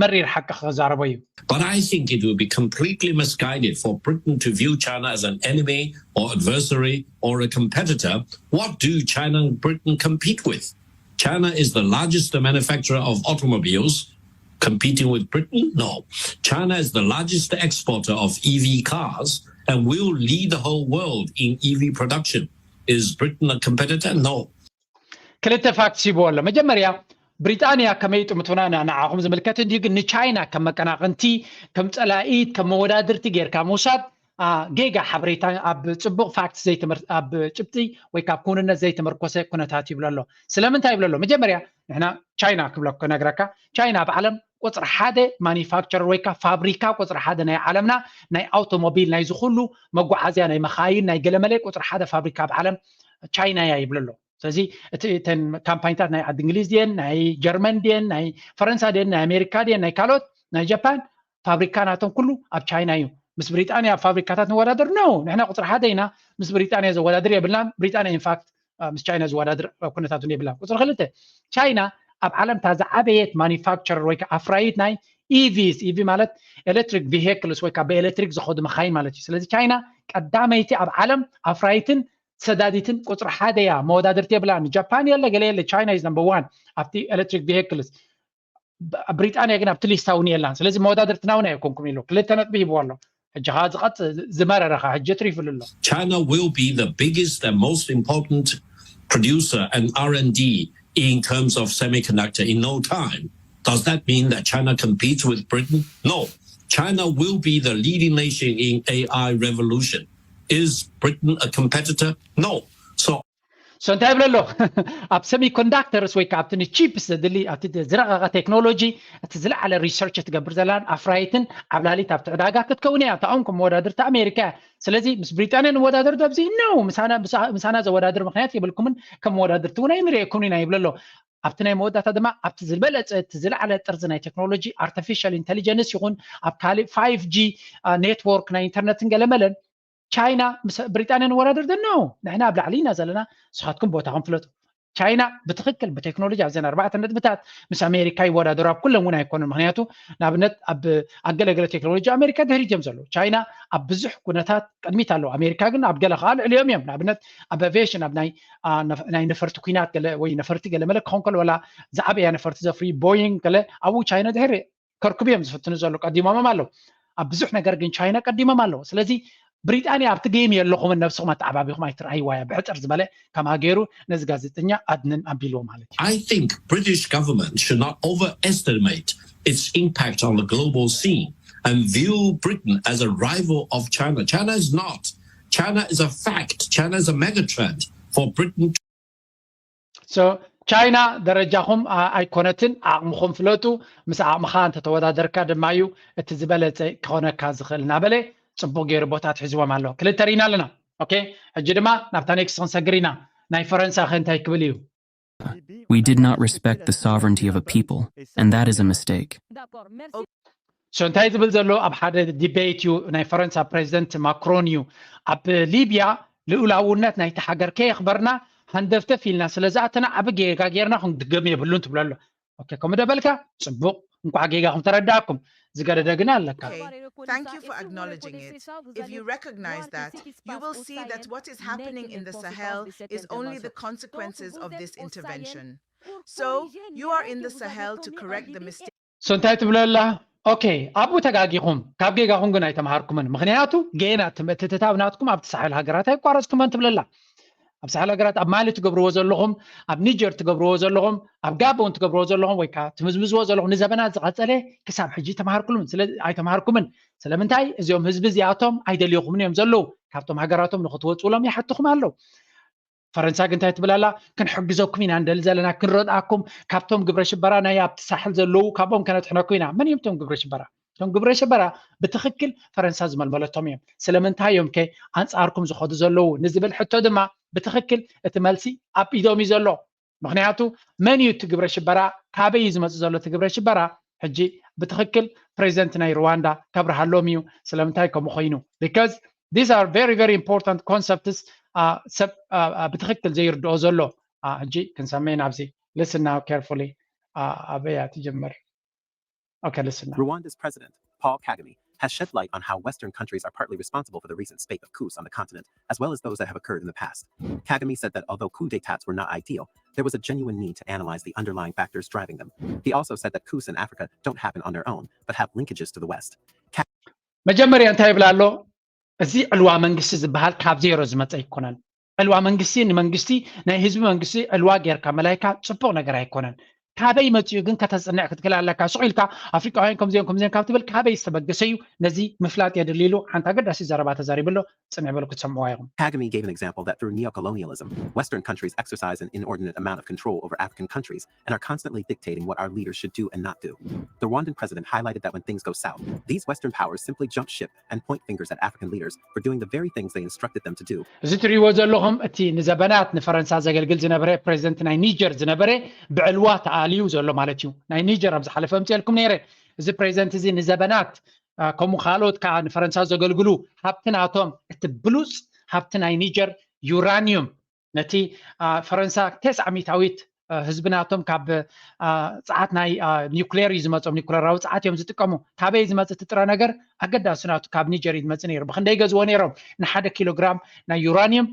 መሪር ሓቂ ክዛረቦ እዩ። But I think it would be completely misguided for Britain to view China as an enemy or adversary or a competitor. What do China and Britain compete with? China is the largest manufacturer of automobiles. Competing with Britain? No. China is the largest exporter of E V cars and will lead the whole world in E V production. Is Britain a competitor? No. ክልተ ፋክትስ ሂብዎ ኣሎ። መጀመርያ ብሪጣንያ ከመይ ጥምቱና ንዓኹም ዝምልከት እንድዩ፣ ግን ንቻይና ከም መቀናቕንቲ፣ ከም ፀላኢት፣ ከም መወዳድርቲ ጌርካ ምውሳድ ጌጋ ሓበሬታ፣ ኣብ ፅቡቕ ፋክት ዘይተመር ኣብ ጭብጢ ወይ ካብ ክውንነት ዘይተመርኮሰ ኩነታት ይብሎ ኣሎ። ስለምንታይ ይብሎ ኣሎ? መጀመርያ ንሕና ቻይና ክብሎ ክነግረካ፣ ቻይና ኣብ ዓለም ቁፅሪ ሓደ ማኒፋክቸረር ወይ ከዓ ፋብሪካ ቁፅሪ ሓደ ናይ ዓለምና ናይ ኣውቶሞቢል፣ ናይ ዝኩሉ መጓዓዝያ፣ ናይ መኻይን፣ ናይ ገለመለ ቁፅሪ ሓደ ፋብሪካ ኣብ ዓለም ቻይና እያ ይብሎ ኣሎ። ስለዚ እቲ እተን ካምፓኒታት ናይ ዓዲ እንግሊዝ ድየን ናይ ጀርመን ድየን ናይ ፈረንሳ ድየን ናይ ኣሜሪካ ድየን ናይ ካልኦት ናይ ጃፓን ፋብሪካ ናቶም ኩሉ ኣብ ቻይና እዩ። ምስ ብሪጣንያ ኣብ ፋብሪካታት ንወዳደር ነው። ንሕና ቁፅሪ ሓደ ኢና፣ ምስ ብሪጣንያ ዘወዳድር የብልናን። ብሪጣንያ ኢንፋክት ምስ ቻይና ዝወዳድር ኩነታት እውን የብላን። ቁፅሪ ክልተ ቻይና ኣብ ዓለም እታ ዝዓበየት ማኒፋክቸረር ወይ ከዓ ኣፍራይት ናይ ኢቪስ፣ ኢቪ ማለት ኤሌክትሪክ ቪሄክልስ ወይ ከዓ ብኤሌክትሪክ ዝኸዱ መካይን ማለት እዩ። ስለዚ ቻይና ቀዳመይቲ ኣብ ዓለም ኣፍራይትን ሰዳዲትን ቁፅሪ ሓደ እያ። መወዳድርቲ የብላን። ጃፓን የለ ገለ የለ፣ ቻይና ኢዝ ነምበር ዋን ኣብቲ ኤሌክትሪክ ቪሄክልስ። ብሪጣንያ ግን ኣብቲ ሊስታ እውን የላን። ስለዚ መወዳድርትና እውን ኣይኮንኩም ኢሉ ክልተ ነጥቢ ሂብዎ ኣሎ። ሕጂ ከዓ ዝቐፅ ዝመረረ ከዓ ሕጂ ትሪፍሉ ኣሎ። China will be the biggest and most important producer and R and D in terms of semiconductor in no time. Does that mean that China competes with Britain? No. China will be the leading nation in A I revolution. Is Britain a competitor? No. So so እንታይ ይብለ ኣሎ? ኣብ ሰሚኮንዳክተርስ ወይ ከዓ ኣብቲ ንቺፕስ ዘድሊ ኣብቲ ዝረቐቐ ቴክኖሎጂ እቲ ዝለዓለ ሪሰርች ትገብር ዘላን ኣፍራይትን ዓብላሊት ኣብቲ ዕዳጋ ክትከውን እያ። እታኦም ከም መወዳድርቲ ኣሜሪካ እያ። ስለዚ ምስ ብሪጣንያ ንወዳደር ዶ ኣብዚ ነው? ምሳና ዘወዳድር ምክንያት የብልኩምን፣ ከም መወዳድርቲ እውን ኣይንርእየኩም ኢና ይብለ ኣሎ። ኣብቲ ናይ መወዳእታ ድማ ኣብቲ ዝበለፀ እቲ ዝለዓለ ጥርዚ ናይ ቴክኖሎጂ ኣርቲፊሻል ኢንቴሊጀንስ ይኹን ኣብ ካሊእ ፋይቭ ጂ ኔትወርክ ናይ ኢንተርነትን ገለመለን ቻይና ምስ ብሪጣንያ ንወዳደር ዶ ነው? ንሕና ኣብ ላዕሊ ኢና ዘለና፣ ንስኻትኩም ቦታኹም ፍለጡ። ቻይና ብትኽክል ብቴክኖሎጂ ኣብዘን ኣርባዕተ ነጥብታት ምስ ኣሜሪካ ይወዳደሩ ኣብ ኩለን እውን ኣይኮኑን። ምክንያቱ ንኣብነት ኣብ ኣብ ገለገለ ቴክኖሎጂ ኣሜሪካ ድሕሪት እዮም ዘለዉ። ቻይና ኣብ ብዙሕ ኩነታት ቅድሚት ኣለዉ። ኣሜሪካ ግን ኣብ ገለ ከዓ ልዕሊኦም እዮም። ንኣብነት ኣብ ኣቪዬሽን ኣብ ናይ ነፈርቲ ኩናት ገለ ወይ ነፈርቲ ገለ መለ ክኸውን ከሎ ወላ ዝዓበያ ነፈርቲ ዘፍሪ ቦይንግ ገለ ኣብኡ ቻይና ድሕሪ ከርክቡ እዮም ዝፍትኑ ዘለዉ። ቀዲሞም ኣለዉ ኣብ ብዙሕ ነገር ግን ቻይና ቀዲሞም ኣለዉ። ስለዚ ብሪጣንያ ኣብቲ ጌም የለኹምን ነብስኹም ኣተዓባቢኹም ኣይትርኣይዋ እያ ብሕፅር ዝበለ ከማ ገይሩ ነዚ ጋዜጠኛ ኣድንን ኣቢልዎ ማለት እዩ። I think British government should not overestimate its impact on the global scene and view Britain as a rival of China. China is not. China is a fact. China is a megatrend for Britain. So ቻይና ደረጃኹም ኣይኮነትን፣ ዓቕምኹም ፍለጡ። ምስ ዓቕምኻ እንተተወዳደርካ ድማ እዩ እቲ ዝበለፀ ክኾነካ ዝኽእል እናበለ ፅቡቕ ገይሩ ቦታ ትሕዝዎም ኣሎ። ክልተ ርኢና ኣለና። ኦኬ፣ ሕጂ ድማ ናብታ ኔክስት ክንሰግር ኢና። ናይ ፈረንሳ ከ እንታይ ክብል እዩ? We did not respect the sovereignty of a people, and that is a mistake. So እንታይ ዝብል ዘሎ ኣብ ሓደ ዲቤት እዩ ናይ ፈረንሳ ፕሬዚደንት ማክሮን እዩ ኣብ ሊብያ ልኡላውነት ናይቲ ሃገር ከየኽበርና ሃንደፍተፍ ኢልና ስለዝኣተና ዓቢ ጌጋ ጌርና ክንድገም የብሉን ትብሎ ኣሎ። ኦኬ፣ ከምኡ ደበልካ ጽቡቕ፣ እንኳዕ ጌጋኹም ተረዳእኩም። ዝገደደ ግን ኣለካ። Okay, thank you for acknowledging it. If you recognize that, you will see that what is happening in the Sahel is only the consequences of this intervention. So, you are in the Sahel to correct the mistake. So እንታይ ትብለላ? ኦኬ፣ ኣብኡ ተጋጊኹም፣ ካብ ጌጋኹም ግን ኣይተምሃርኩምን። ምክንያቱ ጌና እቲ ምእትትታው ናትኩም ኣብቲ ሳሕል ሃገራት ኣይቋረጽኩመን ትብለላ። ኣብ ሳሕል ሃገራት ኣብ ማሊ ትገብርዎ ዘለኹም፣ ኣብ ኒጀር ትገብርዎ ዘለኹም፣ ኣብ ጋቦን ትገብርዎ ዘለኹም ወይ ከዓ ትምዝምዝዎ ዘለኹም ንዘበናት ዝቐጸለ ክሳብ ሕጂ ተምሃርኩሉምን ስለ ኣይተምሃርኩምን። ስለምንታይ እዚኦም ህዝቢ እዚኣቶም ኣይደልዮኹምን እዮም ዘለዉ። ካብቶም ሃገራቶም ንክትወፅኡሎም ይሓትኹም ኣለዉ። ፈረንሳ ግን እንታይ ትብል ኣላ? ክንሕግዘኩም ኢና እንደሊ ዘለና፣ ክንረድኣኩም፣ ካብቶም ግብረ ሽበራ ናይ ኣብቲ ሳሕል ዘለዉ ካብኦም ከነድሕነኩም ኢና። መን እዮም እቶም ግብረ ሽበራ? እቶም ግብረ ሽበራ ብትኽክል ፈረንሳ ዝመልመለቶም እዮም። ስለምንታይ እዮም ከ ኣንጻርኩም ዝኸዱ ዘለዉ ንዝብል ሕቶ ድማ ብትኽክል እቲ መልሲ ኣብ ኢዶም እዩ ዘሎ። ምክንያቱ መን እዩ እቲ ግብረ ሽበራ? ካበይ እዩ ዝመጽእ ዘሎ እቲ ግብረ ሽበራ? ሕጂ ብትኽክል ፕሬዚደንት ናይ ሩዋንዳ ከብርሃሎም እዩ ስለምንታይ ከምኡ ኮይኑ። Because these are very very important concepts ሰብ ብትኽክል ዘይርድኦ ዘሎ። ሕጂ ክንሰመይ ናብዚ listen now carefully። ኣበያ ትጀምር? Okay, listen now. Rwanda's president, Paul Kagame, has shed light on how Western countries are partly responsible for the recent spate of coups on the continent, as well as those that have occurred in the past. Kagame said that although coup d'etats were not ideal, there was a genuine need to analyze the underlying factors driving them. He also said that coups in Africa don't happen on their own, but have linkages to the West. መጀመርያ እንታይ ይብል ኣሎ? እዚ ዕልዋ መንግስቲ ዝበሃል ካብ ዜሮ ዝመፀ ኣይኮነን። ዕልዋ መንግስቲ ንመንግስቲ ናይ ህዝቢ መንግስቲ ዕልዋ ጌርካ መላይካ ፅቡቕ ነገር ኣይኮነን። ካበይ መፂኡ ግን ከተፅንዕ ክትክእል ኣለካ። ስቕ ኢልካ ኣፍሪቃውያን ከምዚኦም ከምዚኦም ካብ ትብል ካበይ ዝተበገሰ እዩ ነዚ ምፍላጥ የድሊ ኢሉ ሓንቲ ኣገዳሲ ዘረባ ተዛሪቡ ኣሎ። ፅንዕ በሉ ክትሰምዕዋ ኢኹም። Kagame gave an example that through neo-colonialism, Western countries exercise an inordinate amount of control over African countries and are constantly dictating what our leaders should do and not do. The Rwandan president highlighted that when things go south, these Western powers simply jump ship and point fingers at African leaders for doing the very things they instructed them to do. እዚ ትሪእዎ ዘለኹም እቲ ንዘበናት ንፈረንሳ ዘገልግል ዝነበረ ፕሬዚደንት ናይ ኒጀር ዝነበረ ብዕልዋ ተኣልዩ ዘሎ ማለት እዩ። ናይ ኒጀር ኣብ ዝሓለፈ ኣምፅኤልኩም ነይረ። እዚ ፕሬዚደንት እዚ ንዘበናት ከምኡ ካልኦት ከዓ ንፈረንሳ ዘገልግሉ ሃብቲ ናቶም እቲ ብሉፅ ሃብቲ ናይ ኒጀር ዩራኒዩም ነቲ ፈረንሳ ተስዓ ሚእታዊት ህዝቢ ናቶም ካብ ፀዓት ናይ ኒውክሌር እዩ ዝመፆም። ኒውክሌራዊ ፀዓት እዮም ዝጥቀሙ። ካበይ ዝመፅ እቲ ጥረ ነገር? ኣገዳሲ ናቱ ካብ ኒጀር እዩ ዝመፅ ነይሩ። ብክንደይ ገዝዎ ነይሮም? ንሓደ ኪሎግራም ናይ ዩራኒየም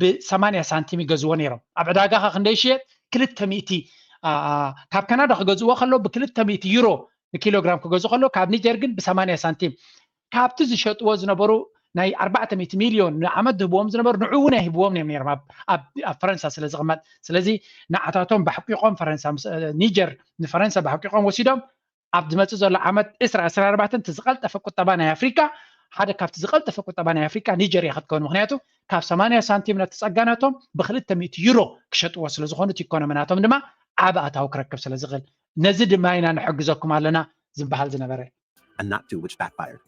ብሰማንያ ሳንቲም ይገዝዎ ነይሮም። ኣብ ዕዳጋ ከ ክንደይ ይሽየጥ? ክልተ ሚእቲ። ካብ ካናዳ ክገዝዎ ከሎ ብክልተ ሚእቲ ዩሮ ንኪሎግራም ክገዝኡ ከሎ ካብ ኒጀር ግን ብሰማንያ ሳንቲም። ካብቲ ዝሸጥዎ ዝነበሩ ናይ ኣርባዕተ ሚእቲ ሚልዮን ንዓመት ዝህብዎም ዝነበሩ ንዑ እውን ኣይህብዎም እዮም ነይሮም ኣብ ፈረንሳ ስለ ዝቕመጥ። ስለዚ ንዓታቶም ባሕቂቖም ፈረንሳ ኒጀር ንፈረንሳ ባሕቂቖም ወሲዶም ኣብ ዝመፅእ ዘሎ ዓመት ዕስራ ዕስራ ኣርባዕተ እቲ ዝቐልጠፈ ቁጠባ ናይ ኣፍሪካ ሓደ ካብቲ ዝቐልጠፈ ቁጠባ ናይ ኣፍሪካ ኒጀር እያ ክትከውን። ምክንያቱ ካብ ሰማንያ ሳንቲም ነቲ ፀጋናቶም ብክልተ ሚእቲ ዩሮ ክሸጥዎ ስለ ዝኾኑ እቲ ኢኮኖሚ ናቶም ድማ ዓብ ኣታዊ ክረክብ ስለ ዝኽእል። ነዚ ድማ ኢና ንሕግዘኩም ኣለና ዝበሃል ዝነበረ። and not do, which backfired.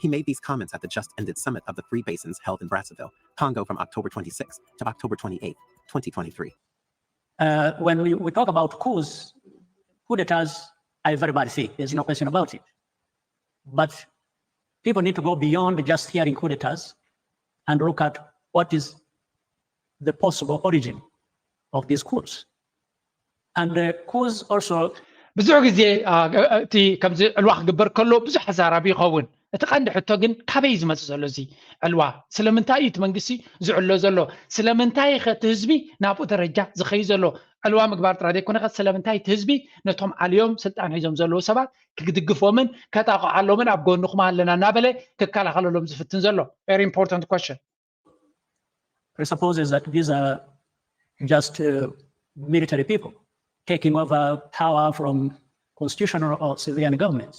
He made these comments at the just ended summit of the Three Basins held in Brazzaville, Congo from October twenty-sixth to October twenty-eighth, twenty twenty-three. Uh, when we, we talk about coups, coup d'etats are a very bad thing. There's no question about it. But people need to go beyond just hearing coup d'etats and look at what is the possible origin of these coups. And the coups also ብዙሕ ግዜ እቲ ከምዚ ዕልዋ ክግበር ከሎ ብዙሕ ኣዛራቢ ይኸውን። እቲ ቀንዲ ሕቶ ግን ካበይ ዝመፅእ ዘሎ እዚ ዕልዋ? ስለምንታይ እዩ እቲ መንግስቲ ዝዕሎ ዘሎ? ስለምንታይ ከ እቲ ህዝቢ ናብኡ ደረጃ ዝኸይ ዘሎ? ዕልዋ ምግባር ጥራይ ዘይኮነ ከ ስለምንታይ እቲ ህዝቢ ነቶም ዓልዮም ስልጣን ሒዞም ዘለዉ ሰባት ክድግፎምን ከጣቕዓሎምን ኣብ ጎንኹም ኣለና እናበለ ክከላኸለሎም ዝፍትን ዘሎ? Very important question. presupposes that these are just uh, military people taking over power from constitutional or civilian governments.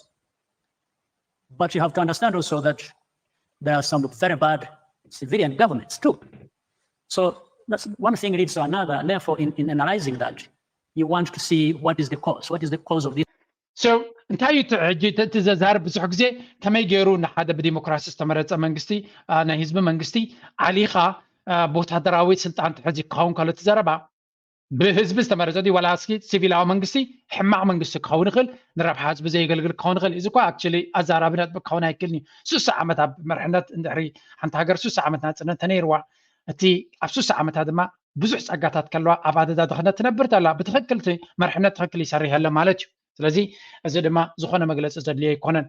But you have to understand also that there are some very bad civilian governments too. So that's one thing leads to another. And therefore, in, in analyzing that, you want to see what is the cause. What is the cause of this? So እንታይ እዩ እቲ ሕጂ እቲ ዘዛርብ ብዙሕ ግዜ ከመይ ገይሩ ንሓደ ብዲሞክራሲ ዝተመረፀ መንግስቲ ናይ ህዝቢ መንግስቲ ዓሊኻ ብወታደራዊ ስልጣን ትሕዚ ክኸውን ከሎ እቲ ዘረባ ብህዝቢ ዝተመረፀ ድዩ ዋላ እስኪ ሲቪላዊ መንግስቲ ሕማቕ መንግስቲ ክኸውን ይኽእል፣ ንረብሓ ህዝቢ ዘየገልግል ክኸውን ይኽእል። እዚ እኳ ኣክቹሊ ኣዛራቢ ነጥቢ ክኸውን ኣይክእልን እዩ። ስሳ ዓመት ኣብ መርሕነት እንድሕሪ ሓንቲ ሃገር ስሳ ዓመት ናፅነት ተነይርዋ እቲ ኣብ ስሳ ዓመታት ድማ ብዙሕ ፀጋታት ከለዋ ኣብ ኣደዳ ድኽነት ትነብር ተላ ብትኽክል እቲ መርሕነት ትኽክል ይሰርሕ የለ ማለት እዩ። ስለዚ እዚ ድማ ዝኾነ መግለፂ ዘድልዮ ኣይኮነን።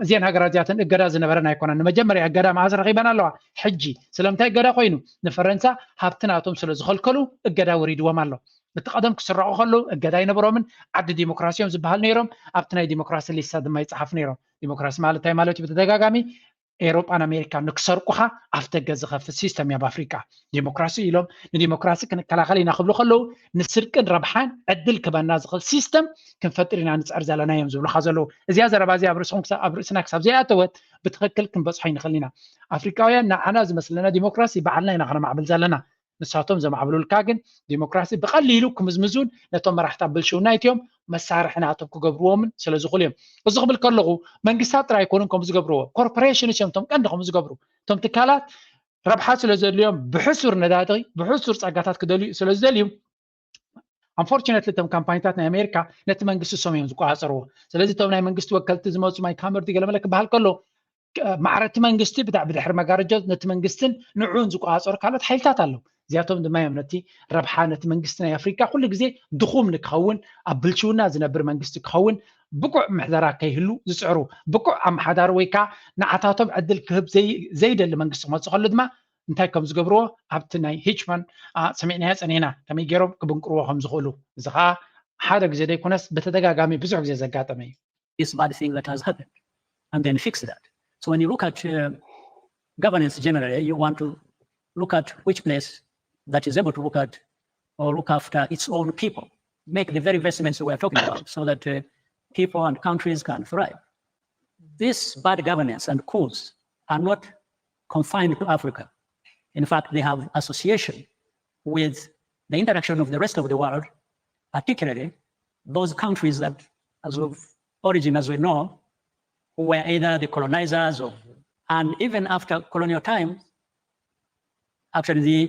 እዚአን ሃገራት እዚኣተን እገዳ ዝነበረን ኣይኮነን። ንመጀመርያ እገዳ መዓዝ ረኺበን ኣለዋ? ሕጂ። ስለምንታይ እገዳ ኮይኑ? ንፈረንሳ ሃብቲ ናቶም ስለ ዝኸልከሉ እገዳ ወሪድዎም ኣሎ። እቲ ቀደም ክስረቑ ከለዉ እገዳ ኣይነበሮምን። ዓዲ ዲሞክራሲ እዮም ዝበሃል ነይሮም። ኣብቲ ናይ ዲሞክራሲ ሊስታ ድማ ይፀሓፉ ነይሮም። ዲሞክራሲ ማለት እንታይ ማለት እዩ? ብተደጋጋሚ ኤውሮጳን ኣሜሪካን ንክሰርቁኻ ኣፍደገ ዝኸፍት ሲስተም እዩ ኣብ ኣፍሪቃ። ዲሞክራሲ ኢሎም ንዲሞክራሲ ክንከላኸል ኢና ክብሉ ከለዉ ንስርቅን ረብሓን ዕድል ክበና ዝኽእል ሲስተም ክንፈጥር ኢና ንፅዕር ዘለና እዮም ዝብሉኻ ዘለዉ። እዚኣ ዘረባ እዚኣ ኣብ ርእስና ክሳብ ዘይኣተወት ብትኽክል ክንበፅሖ ኣይንኽእልን ኢና። ኣፍሪቃውያን ንዓና ዝመስለና ዲሞክራሲ ባዕልና ኢና ከነማዕብል ዘለና። ንሳቶም ዘማዕብሉልካ ግን ዲሞክራሲ ብቐሊሉ ክምዝምዙን ነቶም መራሕቲ ኣብ ብልሽውና ኢትዮም መሳርሒ ናቶም ክገብርዎምን ስለ ዝኽእሉ እዮም። እዚ ክብል ከለኹ መንግስታት ጥራይ ኣይኮኑን ከምኡ ዝገብርዎ፣ ኮርፖሬሽንስ እዮም እቶም ቀንዲ ከምኡ ዝገብሩ። እቶም ትካላት ረብሓ ስለ ዘድልዮም ብሕሱር ነዳዲ ብሕሱር ጸጋታት ክደልዩ ስለ ዝደልዩ ኣንፎርቹነትሊ እቶም ካምፓኒታት ናይ ኣሜሪካ ነቲ መንግስቲ እሶም እዮም ዝቆፃፀርዎ። ስለዚ እቶም ናይ መንግስቲ ወከልቲ ዝመፁ ማይክ ሃመር ገለመለ ክበሃል ከሎ ማዕረቲ መንግስቲ ብድሕሪ መጋረጃ ነቲ መንግስትን ንዕኡን ዝቆፃፀሩ ካልኦት ሓይልታት ኣለዉ። እዚኣቶም ድማ እዮም ነቲ ረብሓ ነቲ መንግስቲ ናይ ኣፍሪካ ኩሉ ግዜ ድኹም ንክኸውን ኣብ ብልሽውና ዝነብር መንግስቲ ክኸውን ብቁዕ ምሕደራ ከይህሉ ዝፅዕሩ ብቁዕ ኣመሓዳሪ ወይ ከዓ ንዓታቶም ዕድል ክህብ ዘይደሊ መንግስቲ ክመፅእ ከሉ ድማ እንታይ ከም ዝገብርዎ ኣብቲ ናይ ሂችማን ሰሚዕናዮ ፀኒሕና ከመይ ገይሮም ክብንቅርዎ ከም ዝኽእሉ እዚ ከዓ ሓደ ግዜ ዘይኮነስ ብተደጋጋሚ ብዙሕ ግዜ ዘጋጠመ እዩ። This bad thing that has happened and then fix that. So when you look at uh, governance generally, you want to look at which place that is able to look at or look after its own people, make the very investments we are talking about so that uh, people and countries can thrive. This bad governance and coups are not confined to Africa. In fact, they have association with the interaction of the rest of the world, particularly those countries that, as of origin as we know, who were either the colonizers or, and even after colonial times, actually the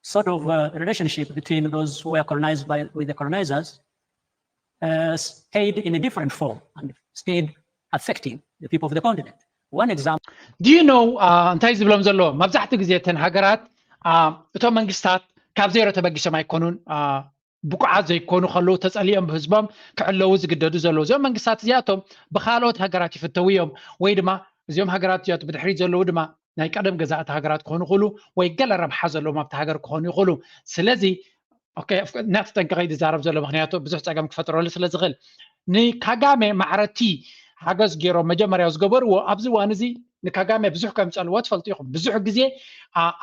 sort of uh, relationship between those who were colonized by with the colonizers uh, stayed in a different form and stayed affecting the people of the continent. One example. Do you know እንታይ ዝብሎም ዘለዎ መብዛሕትኡ ግዜ እተን ሃገራት እቶም መንግስታት ካብ ዜሮ ተበጊሶም ኣይኮኑን ብቁዓት ዘይኮኑ ከለዉ ተጸሊኦም ብህዝቦም ክዕለዉ ዝግደዱ ዘለዉ እዚኦም መንግስታት እዚኣቶም ብካልኦት ሃገራት ይፍተዉ እዮም ወይ ድማ እዚኦም ሃገራት እዚኣቶ ብድሕሪት ዘለዉ ድማ ናይ ቀደም ገዛእቲ ሃገራት ክኾኑ ይኽእሉ ወይ ገለ ረብሓ ዘለዎም ኣብቲ ሃገር ክኾኑ ይኽእሉ ስለዚ ናተጠንቀቐ ዝዛረብ ዘሎ ምክንያቱ ብዙሕ ፀገም ክፈጥረሉ ስለ ዝኽእል ንካጋሜ ማዕረቲ ሓገዝ ገይሮም መጀመርያ ዝገበርዎ ኣብዚ እዋን እዚ ንካጋሜ ብዙሕ ከምፀልዎ ትፈልጡ ኢኹም ብዙሕ ግዜ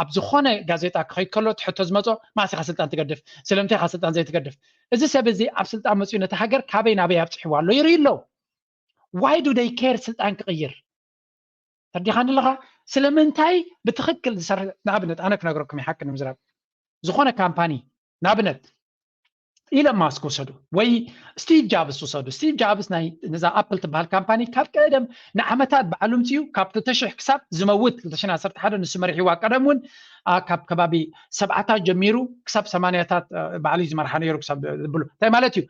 ኣብ ዝኾነ ጋዜጣ ክኸይድ ከሎ ትሕቶ ዝመፆ ማእሲኻ ስልጣን ትገድፍ ስለምንታይ ካ ስልጣን ዘይትገድፍ እዚ ሰብ እዚ ኣብ ስልጣን መፅኡ ነቲ ሃገር ካበይ ናበይ ኣብፅሕዋ ኣሎ ይርኢ ኣሎ why do they care ስልጣን ክቕይር ተዲኻኒ ኣለኻ ስለምንታይ ብትኽክል ዝሰርሕ ንኣብነት ኣነ ክነግረኩም ይሓቂ ንምዝራብ ዝኾነ ካምፓኒ ንኣብነት ኢለን ማስክ ውሰዱ ወይ ስቲቭ ጃብስ ውሰዱ ስቲቭ ጃብስ ናይ ነዛ ኣፕል ትበሃል ካምፓኒ ካብ ቀደም ንዓመታት በዓሉ ምፅኡ ካብ ክልተ ሽሕ ክሳብ ዝመውት ክልተ ሽሕን ዓሰርተ ሓደን ንሱ መሪሕዋ ቀደም እውን ካብ ከባቢ ሰብዓታት ጀሚሩ ክሳብ ሰማንያታት በዓሉ ዝመርሓ ነይሩ ክሳብ ዝብሉ እንታይ ማለት እዩ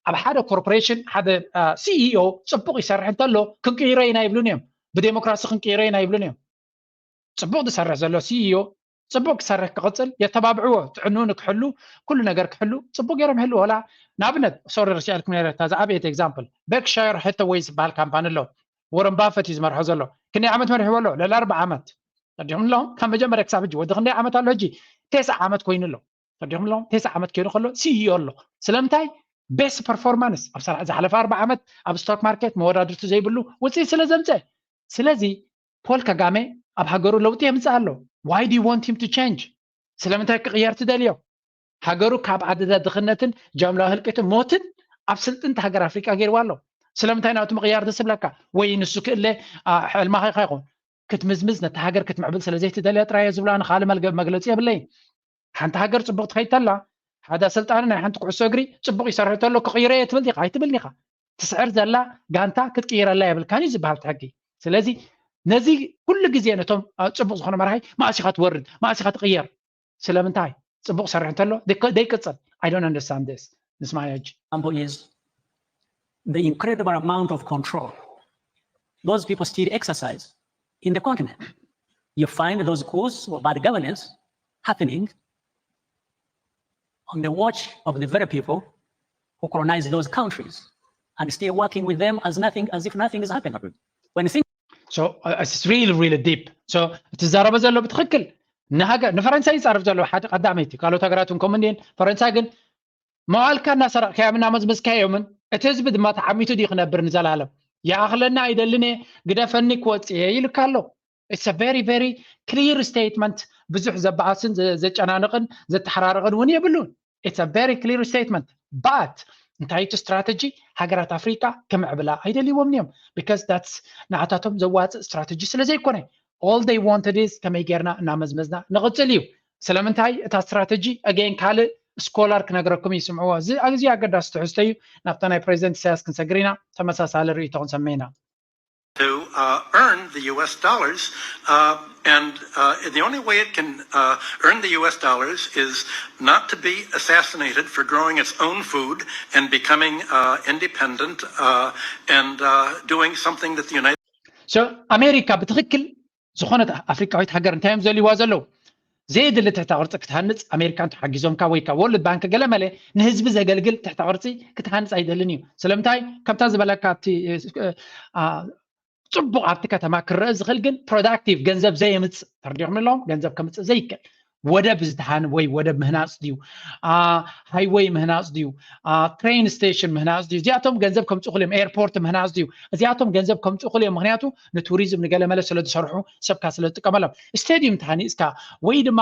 ኣብ ሓደ ኮርፖሬሽን ሓደ ሲኢኦ ፅቡቅ ይሰርሕ እንተሎ ክንቅይሮ ኢና ይብሉን እዮም ብዴሞክራሲ ክንቅይሮ ኢና ይብሉን እዮም ፅቡቅ ዝሰርሕ ዘሎ ሲኢኦ ጽቡቕ ክሰርሕ ክቕጽል የተባብዕዎ። ጥዕንኡ ንክሕሉ፣ ኩሉ ነገር ክሕሉ ጽቡቕ ገይሮም ይሕልዎ። ወላ ንኣብነት፣ ሶሪ፣ ርሲዐልኩም ነይረ፣ እታ ዝዓበየት ኤግዛምፕል፣ ቤርክሻየር ሃታዌይ ዝበሃል ካምፓኒ ኣሎ። ወረን ባፈት እዩ ዝመርሖ ዘሎ። ክንደይ ዓመት መሪሕዎ ኣሎ? ልዕሊ ኣርብዓ ዓመት። ተረዲኹም ኣለኹም? ካብ መጀመርያ ክሳብ ሕጂ ወዲ ክንደይ ዓመት ኣሎ ሕጂ? ተስዓ ዓመት ኮይኑ ኣሎ። ተረዲኹም ኣለኹም? ተስዓ ዓመት ኮይኑ ከሎ ሲኢኦ ኣሎ። ስለምንታይ? ቤስት ፐርፎርማንስ ኣብ ሰራ-፣ ዝሓለፈ ኣርብዓ ዓመት ኣብ ስቶክ ማርኬት መወዳድርቲ ዘይብሉ ውፅኢት ስለ ዘምፀ። ስለዚ ፖል ከጋሜ ኣብ ሃገሩ ለውጢ የምፅእ ኣሎ። Why do you want him to change? ስለምንታይ ክቕየር ትደልዮ? ሃገሩ ካብ ኣደዳ ድኽነትን ጃምላዊ ህልቂትን ሞትን ኣብ ስልጥንቲ ሃገር ኣፍሪቃ ገይርዋ ኣሎ። ስለምንታይ ናቱ ምቕያር ደስ ይብለካ? ወይ ንሱ ክእለ፣ አ፣ ሕልማኻ ኢኻ ይኹን። ክትምዝምዝ ነታ ሃገር ክትምዕብል ስለ ዘይትደልያ ጥራይ እየ ዝብሎ። ኣነ ካልእ መልገ-፣ መግለጺ የብለይን። ሓንቲ ሃገር ጽቡቕ ትኸይድ ተላ፣ ሓደ ኣሰልጣኒ ናይ ሓንቲ ኩዕሶ እግሪ ጽቡቕ ይሰርሕ ተሎ ክቕይሮ እየ ትብል ዲኻ? ኣይትብልን ኢኻ። ትስዕር ዘላ ጋንታ ክትቅይረላ የብልካን እዩ ዝበሃል እቲ ሕጊ። ስለዚ ነዚ ኩሉ ግዜ ነቶም፣ አ፣ ጽቡቕ ዝኾነ መራሒ መኣስ ኢኻ ትወርድ፣ መኣስ ኢኻ ትቕየር? ስለምንታይ? ጽቡቕ ሰርሕ እንተሎ ደይከ-፣ ደይቅጽል። I don't understand this። ንስማዕ ሕጂ። example is the incredible amount of control those people still exercise in the continent. You find those coups or bad governance happening on the watch of the very people who colonize those countries and still working with them as nothing, as if nothing is happening. When things So, uh, it's really, really deep. So, እቲ ዝዛረቦ ዘሎ ብትኽክል ንሃገር፣ ንፈረንሳይ ይጻረፍ ዘሎ ሓደ ቀዳመይቲ፣ ካልኦት ሃገራት እውን ከምኡ እንድየን። ፈረንሳይ ግን መዋልካ እናሰረቕካዮም እናመዝመዝካዮምን እቲ ህዝቢ ድማ ተዓሚቱ ድዩ ክነብር ንዘላለም? ይኣኽለና ኣይደልን እየ፣ ግደፈኒ ክወጽእ እየ ኢሉካ ኣሎ። It's a very, very clear statement። ብዙሕ ዘበኣስን ዘ-፣ ዘጨናንቕን ዘተሓራርቕን እውን የብሉን። It's a very clear statement። But እንታይ እቲ ስትራተጂ? ሃገራት ኣፍሪቃ ክምዕብላ ኣይደልይዎም እዮም። Because that's ንዓታቶም ዘዋፅእ ስትራተጂ ስለ ዘይኮነ። All they wanted is ከመይ ጌርና እናመዝመዝና ንቕጽል እዩ። ስለምንታይ እታ ስትራተጂ? Again ካልእ ስኮላር ክነግረኩም እዩ፣ ስምዕዎ። እዚ ኣዝዩ ኣገዳሲ ትሕዝቶ እዩ። ናብታ ናይ ፕሬዚደንት ኢሳያስ ክንሰግር ኢና። ተመሳሳሊ ርእይቶ ክንሰምዕ ኢና። to uh, earn the U S dollars. Uh, and uh, the only way it can uh, earn the U S dollars is not to be assassinated for growing its own food and becoming uh, independent uh, and uh, doing something that the United So ኣሜሪካ ብትኽክል ዝኾነት ኣፍሪቃዊት ሃገር እንታይ እዮም ዘልዋ ዘለዉ? ዘየድሊ ትሕተ ቅርፂ ክትሃንፅ ኣሜሪካን ተሓጊዞምካ ወይ ካብ ወርልድ ባንክ ገለ መለ ንህዝቢ ዘገልግል ትሕተ ቅርፂ ክትሃንፅ ኣይደልን እዩ። ስለምንታይ? ከምታ ዝበለካ እቲ፣ እ፣ አ፣ ፅቡቕ ኣብቲ ከተማ ክረአ ዝኽእል ግን ፕሮዳክቲቭ ገንዘብ ዘየምፅእ ተርዲኹም ኣለዎም ገንዘብ ከምፅእ ዘይክእል ወደብ ዝድሃን ወይ ወደብ ምህናፅ ድዩ? አ፣ ሃይወይ ምህናፅ ድዩ? አ፣ ትሬን ስቴሽን ምህናፅ ድዩ? እዚኣቶም ገንዘብ ከምፅኡ ክእል እዮም። ኤርፖርት ምህናፅ ድዩ? እዚኣቶም ገንዘብ ከምፅኡ ክእል እዮም። ምክንያቱ ንቱሪዝም ንገለ መለ ስለ ዝሰርሑ ሰብካ ስለ ዝጥቀመሎም። ስቴዲየም ተሃኒፅካ ወይ ድማ፣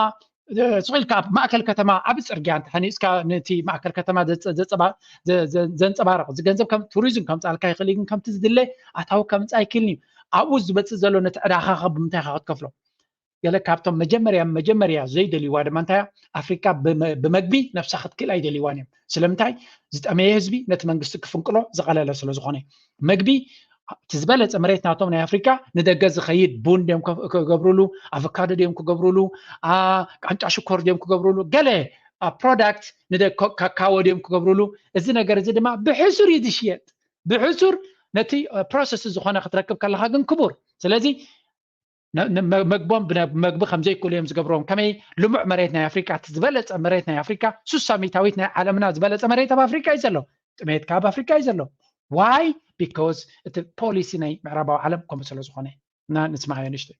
እ፣ ስቕ ኢልካ ኣብ ማእከል ከተማ ዓቢ ፅርግያ እንተሃኒፅካ ነቲ ማእከል ከተማ ዘፀ-፣ ዘፀባ-፣ ዘ-፣ ዘ-፣ ዘንፀባርቕ እዚ ገንዘብ ከም ቱሪዝም ከምፅኣልካ ይኽእል እዩ፣ ግን ከምቲ ዝድለ ኣታዊ ከምፅእ ኣይክእልን እዩ። ኣብኡ ዝመፅእ ዘሎ ነቲ ዕዳኻ ኸ ብምንታይ ኢኻ ክትከፍሎ? ገለ ካብቶም መጀመርያ መጀመርያ ዘይደልይዋ ድማ እንታይ እያ? ኣፍሪካ ብመ-፣ ብመግቢ ነብሳ ክትክእል ኣይደልይዋን እዮም። ስለምንታይ? ዝጠመየ ህዝቢ ነቲ መንግስቲ ክፍንቅሎ ዝቐለለ ስለ ዝኾነ። መግቢ እቲ ዝበለፀ መሬት ናቶም ናይ ኣፍሪካ ንደገ ዝኸይድ ቡን ድዮም ከ-፣ ክገብሩሉ፣ ኣቮካዶ ድዮም ክገብሩሉ፣ አ፣ ቃንጫ ሽኮር ድዮም ክገብሩሉ፣ ገለ፣ አ፣ ፕሮዳክት ንደ-፣ ኮ-፣ ካካዎ ድዮም ክገብሩሉ። እዚ ነገር እዚ ድማ ብሕሱር እዩ ዝሽየጥ። ብሕሱር ነቲ፣ አ፣ ፕሮሰስ ዝኾነ ክትረክብ ከለኻ ግን ክቡር። ስለዚ ነ-፣ ነ-፣ መ-፣ መግቦም ብነ-፣ መግቢ ከም ዘይክእሉ እዮም ዝገብርዎም። ከመይ ልሙዕ መሬት ናይ ኣፍሪቃ፣ እቲ ዝበለጸ መሬት ናይ ኣፍሪቃ፣ ሱሳ ሚእታዊት ናይ ዓለምና ዝበለጸ መሬት ኣብ ኣፍሪቃ እዩ ዘሎ። ጥሜት ከኣ ኣብ ኣፍሪቃ እዩ ዘሎ። Why? Because እቲ ፖሊሲ ናይ ምዕራባዊ ዓለም ከምኡ ስለ ዝኾነ። እና ንስማዓዮ ንእሽተይ።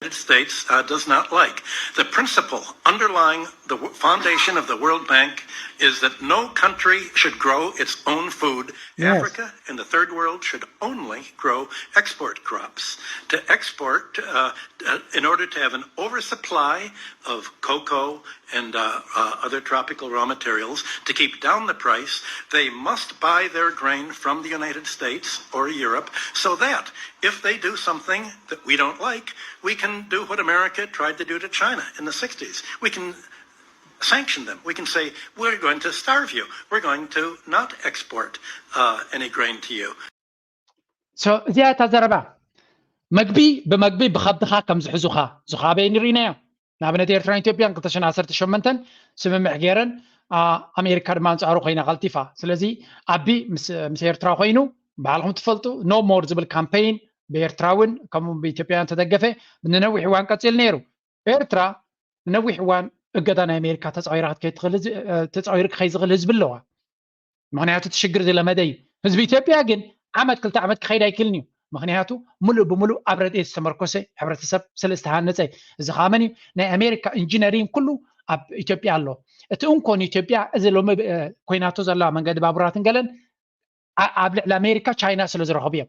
United States uh, does not like. The principle underlying the w- foundation of the World Bank is that no country should grow its own food. Yes. Africa and the third world should only grow export crops. To export, uh, uh, in order to have an oversupply of cocoa and uh, uh, other tropical raw materials, to keep down the price, they must buy their grain from the United States or Europe so that if they do something that we don't like, we can do what America tried to do to China in the sixties. We can sanction them. We can say, "We're going to starve you. We're going to not export uh, any grain to you." So እዚኣ እታ ዘረባ፣ መግቢ ብመግቢ ብኸብድኻ ከም ዝሕዙኻ፣ እዚ ኸኣ ኣበይ ንርኢናዮ? ንኣብነት ኤርትራን ኢትዮጵያን ክልተ ሽሕን ዓሰርተ ሸሞንተን ስምምዕ ገይረን፣ አ፣ ኣሜሪካ ድማ ኣንጻሩ ኮይና ቀልጢፋ። ስለዚ ኣቢ ምስ፣ ምስ ኤርትራ ኮይኑ፣ ባዕልኹም ትፈልጡ፣ ኖ ሞር ዝብል ካምፔይን ብኤርትራውን ከምኡ ብኢትዮጵያውያን ተደገፈ ንነዊሕ እዋን ቀጺሉ ነይሩ። ኤርትራ ነዊሕ እዋን እገዳ ናይ ኣሜሪካ ተፃዊራ ክትከይድ ትኽእል ህዝቢ- እ፣ ተፃዊሩ ክኸይድ ዝኽእል ህዝቢ ኣለዋ። ምክንያቱ እቲ ሽግር ዝለመደ እዩ። ህዝቢ ኢትዮጵያ ግን ዓመት ክልተ ዓመት ክኸይድ ኣይክልን እዩ። ምክንያቱ ሙሉእ ብሙሉእ ኣብ ረድኤት ዝተመርኮሰ ሕብረተሰብ ስለ ዝተሃነፀ። እዚ ከዓ መን እዩ? ናይ ኣሜሪካ ኢንጂነሪንግ ኩሉ ኣብ ኢትዮጵያ ኣሎ። እቲ እንኮ ንኢትዮጵያ እዚ ሎሚ እ፣ ኮይናቶ ዘላ መንገዲ ባቡራትን ገለን ኣ- ኣብ ልዕሊ ኣሜሪካ ቻይና ስለ ዝረኸቡ እዮም።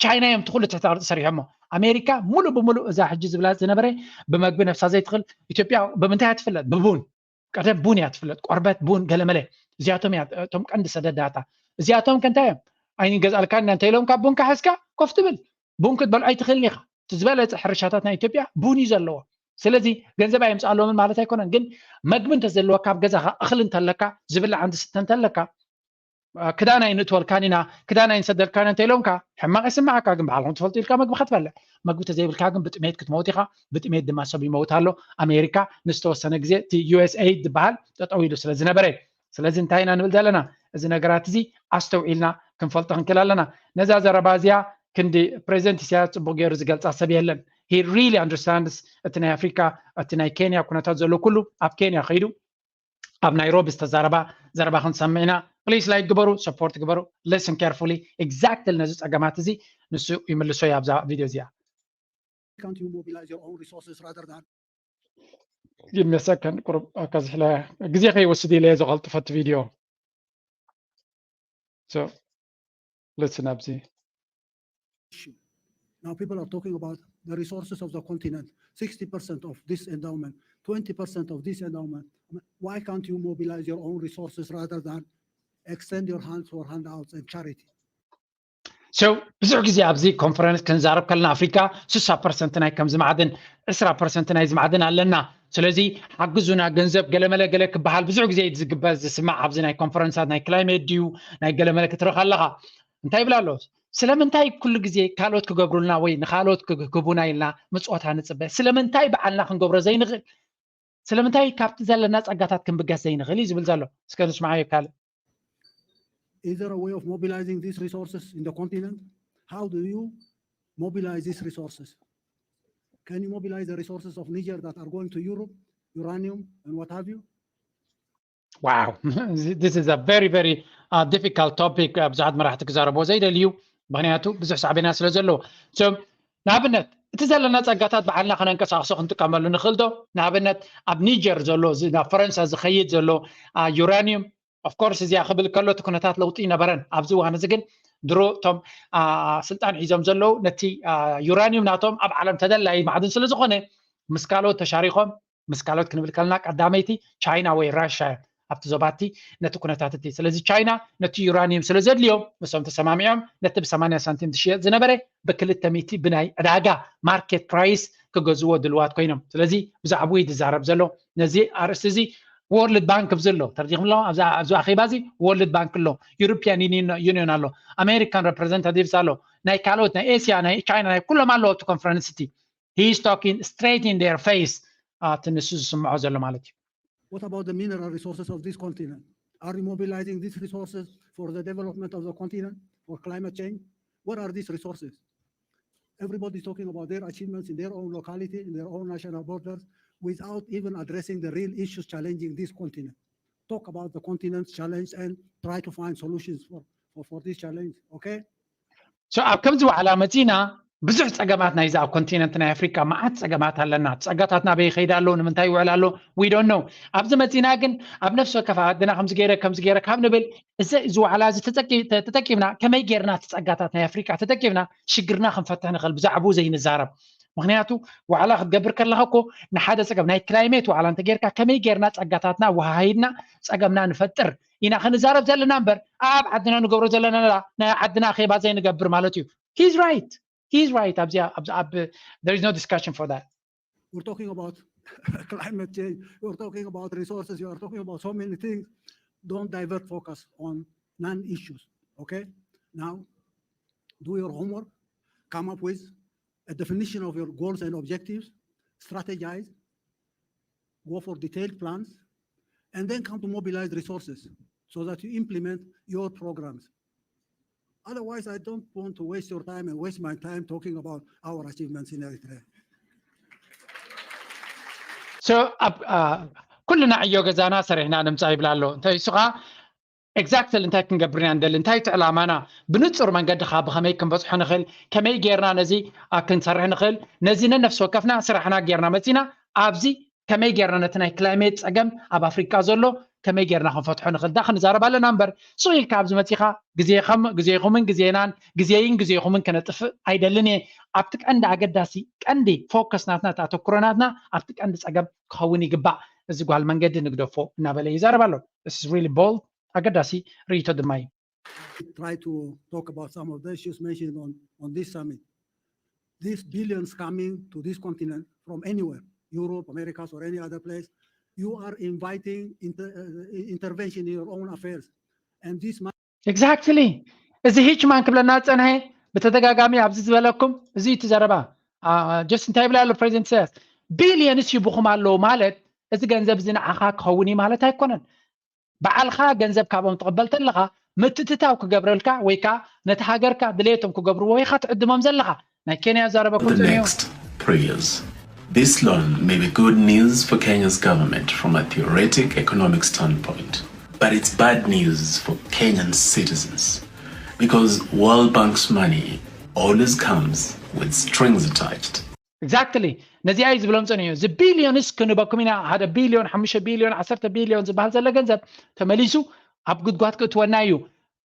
ቻይና እዮም እቲ ኩሉ ትሕተ ቅርፂ ሰሪሖሞ። ኣሜሪካ ሙሉእ ብሙሉእ እዛ ሕጂ ዝብላ ዝነበረ ብመግቢ ነብሳ ዘይትኽእል ኢትዮጵያ ብምንታይ እያ ትፍለጥ? ብቡን። ቀደም ቡን እያ ትፍለጥ። ቆርበት፣ ቡን፣ ገለመለ። እዚኣቶም እያ እቶም ቀንዲ ሰደዳታ። እዚኣቶም ከ እንታይ እዮም? ኣይንገዝኣልካ ኢና እንተ ኢሎም ካብ ቡንካ ሒዝካ ኮፍ ትብል። ቡን ክትበልዖ ኣይትኽእልን ኢኻ። እቲ ዝበለፀ ሕርሻታት ናይ ኢትዮጵያ ቡን እዩ ዘለዎ። ስለዚ ገንዘብ ኣየምፅኣሎምን ማለት ኣይኮነን፣ ግን መግቢ እንተዘለወካ ኣብ ገዛኻ እኽሊ እንተለካ ዝብላዕ እንተስተ እንተለካ ክዳን ኣይንእትወልካን ኢና ክዳን ኣይንሰደልካን እንተ ኢሎምካ ሕማቕ ይስምዓካ፣ ግን ባዕልኹም ትፈልጡ ኢልካ መግቢ ክትበልዕ። መግቢ ተዘይብልካ ግን ብጥሜት ክትመውት ኢኻ። ብጥሜት ድማ ሰብ ይመውት ኣሎ። ኣሜሪካ ንዝተወሰነ ግዜ እቲ ዩኤስኤይድ ዝበሃል ጠጠው ኢሉ ስለ ዝነበረ። ስለዚ እንታይ ኢና ንብል ዘለና? እዚ ነገራት እዚ ኣስተውዒልና ክንፈልጦ ክንክእል ኣለና። ነዛ ዘረባ እዚኣ ክንዲ ፕሬዚደንት ኢሳያስ ፅቡቅ ገይሩ ዝገልፃ ሰብ የለን። He really understands እቲ ናይ ኣፍሪካ እቲ ናይ ኬንያ ኩነታት ዘሎ ኩሉ ኣብ ኬንያ ከይዱ ኣብ ናይሮቢ ዝተዛረባ ዘረባ ክንሰምዕ ኢና። Please like ግበሩ፣ support ግበሩ። Listen carefully exactly ነዚ ፀገማት እዚ ንሱ ይምልሶ እዩ ኣብዛ ቪድዮ እዚኣ። Can't you mobilize your own resources rather than Give me a second ቁሩብ ኣካዝሕለ ግዜ ከይወስድ ኢለ እየ ዘቐልጥፈ እቲ ቪድዮ። So listen ኣብዚ issue. Now people are talking about the resources of the continent, sixty percent of this endowment, twenty percent of this endowment. Why can't you mobilize your own resources rather than extend your hands for handouts and charity? So ብዙሕ ግዜ ኣብዚ ኮንፈረንስ ክንዛረብ ከለና ኣፍሪካ ስሳ ፐርሰንት ናይ ከምዚ ማዕድን ዕስራ ፐርሰንት ናይዚ ማዕድን ኣለና፣ ስለዚ ሓግዙና፣ ገንዘብ ገለመለ ገለ ክበሃል ብዙሕ ግዜ እዩ ዝግበር ዝስማዕ። ኣብዚ ናይ ኮንፈረንሳት ናይ ክላይሜት ድዩ ናይ ገለመለ ክትረኽ ኣለኻ። እንታይ ይብል ኣሎ? ስለምንታይ ኩሉ ግዜ ካልኦት ክገብሩልና ወይ ንካልኦት ክህቡና ኢልና ምፅወታ ንፅበ? ስለምንታይ በዓልና ክንገብሮ ዘይንኽእል? ስለምንታይ ካብቲ ዘለና ፀጋታት ክንብገስ ዘይንኽእል እዩ ዝብል ዘሎ። እስከ ንስምዓዮ ካልእ። Is there a way of mobilizing these resources in the continent? How do you mobilize these resources? Can you mobilize the resources of Niger that are going to Europe, uranium and what have you? Wow, this is a very very uh, difficult topic. ብዙሓት መራሕቲ ክዛረብዎ ዘይደልዩ፣ ምክንያቱ ብዙሕ ሳዕቤና ስለ ዘለዎ። ንኣብነት እቲ ዘለና ፀጋታት ባዕልና ከነንቀሳቅሶ ክንጥቀመሉ ንኽእል ዶ? ንኣብነት ኣብ ኒጀር ዘሎ ናብ ፈረንሳ ዝኸይድ ዘሎ ዩራኒየም ኦፍኮርስ እዚኣ ክብል ከሎ እቲ ኩነታት ለውጢ ይነበረን። ኣብዚ እዋን እዚ ግን ድሮ እቶም ስልጣን ሒዞም ዘለዉ ነቲ ዩራኒየም ናቶም ኣብ ዓለም ተደላይ ማዕድን ስለ ዝኾነ ምስ ካልኦት ተሻሪኾም ምስ ካልኦት ክንብል ከለና ቀዳመይቲ ቻይና ወይ ራሽያ ኣብቲ ዞባቲ ነቲ ኩነታት እቲ። ስለዚ ቻይና ነቲ ዩራኒየም ስለ ዘድልዮም ምስኦም ተሰማሚዖም ነቲ ብ80 ሳንቲም ዝሽየጥ ዝነበረ ብ200 ብናይ ዕዳጋ ማርኬት ፕራይስ ክገዝዎ ድልዋት ኮይኖም። ስለዚ ብዛዕባኡ እዩ ዝዛረብ ዘሎ። ነዚ ኣርእስቲ እዚ ወርልድ ባንክ ኣብዚ ኣሎ ተረዲኹም ኣለኹም። ኣብዚ ኣኼባ እዚ ወርልድ ባንክ ኣሎ፣ ዩሮፒያን ዩኒየን ኣሎ፣ ኣሜሪካን ሬፕሬዘንታቲቭስ ኣሎ፣ ናይ ካልኦት ናይ ኤስያ ናይ ቻይና ናይ ኩሎም ኣለዉ ኣብቲ ኮንፈረንስ እቲ። He is talking straight in their face. እቲ ንሱ ዝስምዖ ዘሎ ማለት እዩ። What about the mineral resources of this continent? Are you mobilizing these resources for the development of the continent, for climate change? What are these resources? Everybody is talking about their achievements in their own locality, in their own national borders, without even addressing the real issues challenging this continent. Talk about the continent's challenge and try to find solutions for, for, for this challenge, okay? So ኣብ ከምዚ ዋዕላ መፂና ብዙሕ ፀገማት ናይዚ ኣብ ኮንቲነንት ናይ ኣፍሪካ መዓት ፀገማት ኣለና። ፀጋታት ናበይ ይኸይዳ ኣለዉ፣ ንምንታይ ይውዕል ኣሎ? We don't know። ኣብዚ መፂና ግን ኣብ ነፍሲ ወከፍ ዓድና ከምዚ ገይረ ከምዚ ገይረ ካብ ንብል እዚ ዋዕላ እዚ ተጠቂምና ከመይ ገይርና እቲ ፀጋታት ናይ ኣፍሪካ ተጠቂምና ሽግርና ክንፈትሕ ንኽእል ብዛዕባኡ ዘይንዛረብ። ምክንያቱ ዋዕላ ክትገብር ከለካ እኮ ንሓደ ፀገም ናይ ክላይሜት ዋዕላ እንተጌርካ ከመይ ገይርና ፀጋታትና ወሃሂድና ፀገምና ንፈጥር ኢና ክንዛረብ ዘለና እምበር ኣብ ዓድና ንገብሮ ዘለና ናይ ዓድና ኣኼባ ዘይንገብር ማለት እዩ። He's right. He's right. ኣብዚ ኣብ there is no discussion for that. We're talking about climate change. We're talking about resources. You are talking about so many things. Don't divert focus on non-issues. Okay? Now, do your homework. Come up with a definition of your goals and objectives. Strategize. Go for detailed plans. And then come to mobilize resources so that you implement your programs. Otherwise, I don't want to waste your time and waste my time talking about our achievements in Eritrea. So ኩልና ዕዮ ገዛና ሰሪሕና ንምፃእ ይብላ ኣሎ። እንታይ ንሱ ከዓ exactly እንታይ ክንገብር ኢና ንደሊ፣ እንታይ እቲ ዕላማና፣ ብንፁር መንገዲ ከዓ ብኸመይ ክንበፅሖ ንኽእል፣ ከመይ ጌርና ነዚ ክንሰርሕ ንኽእል፣ ነዚ ነነፍሲ ወከፍና ስራሕና ጌርና መፂና ኣብዚ ከመይ ጌርና ነቲ ናይ climate ፀገም ኣብ ኣፍሪቃ ዘሎ ከመይ ጌርና ክንፈትሖ ንኽእል ዳ ክንዛረብ ኣለና እምበር፣ ስቕ ኢልካ ኣብዚ መፂኻ ግዜኹምን ግዜናን ግዜይን ግዜኹምን ከነጥፍእ ኣይደልን እየ። ኣብቲ ቀንዲ ኣገዳሲ ቀንዲ focus ናትና፣ እቲ ኣተኩሮ ናትና ኣብቲ ቀንዲ ፀገም ክኸውን ይግባእ። እዚ ጓል መንገዲ ንግደፎ እናበለ ይዛረብ ኣሎ። This is really bold፣ ኣገዳሲ ርእይቶ ድማ እዩ። Try to talk about some of the issues mentioned on, on this summit. These billions coming to this continent from anywhere, Europe, Americas, or any other place, you are inviting inter, uh, intervention in your own affairs. And this exactly እዚ ሂችማን ክብለና ዝፀንሐ ብተደጋጋሚ ኣብዚ ዝበለኩም እዚ እቲ ዘረባ just እንታይ ይብላ ኣሎ ፕሬዚደንት ኢሳያስ፣ ቢልዮንስ ይብኹም ኣለዉ ማለት እዚ ገንዘብ እዚ ንዓኻ ክኸውን እዩ ማለት ኣይኮነን። ባዕልኻ ገንዘብ ካብኦም ትቕበል ተለኻ ምትእትታው ክገብረልካ ወይ ከዓ ነቲ ሃገርካ ድሌቶም ክገብርዎ ኢኻ ትዕድሞም ዘለኻ። ናይ ኬንያ ዛረበኩም The next three years. This loan may be good news for Kenya's government from a theoretic economic standpoint, but it's bad news for Kenyan citizens because World Bank's money always comes with strings attached. Exactly ነዚኣ እዩ ዝብሎም ፀኒሑ። እዚ ቢልዮንስ ክንበኩም ኢና፣ ሓደ ቢልዮን፣ ሓሙሽተ ቢልዮን፣ ዓሰርተ ቢልዮን ዝበሃል ዘሎ ገንዘብ ተመሊሱ ኣብ ጉድጓድ ክእትወና እዩ።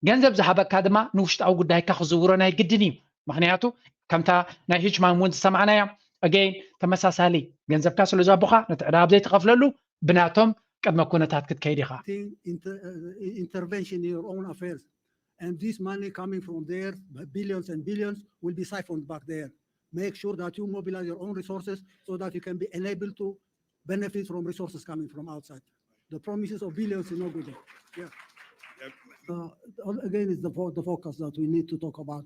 ገንዘብ ዝሃበካ ድማ ንውሽጣዊ ጉዳይካ ክዝውሮ ናይ ግድን እዩ። ምክንያቱ ከምታ ናይ ሂችማን እውን ዝሰማዕናያ again ተመሳሳሊ ገንዘብካ ስለ ዝሃቡኻ ነቲ ዕዳ ኣብ ዘይትኸፍለሉ ብናቶም ቅድመ ኩነታት ክትከይድ ኢኻ። Intervention in your own affairs and this money coming from there, billions and billions, will be siphoned back there. Make sure that you mobilize your own resources so that you can be enabled to benefit from resources coming from outside. The promises of billions is no good. Yeah. Uh, again, it's the, fo- the focus that we need to talk about.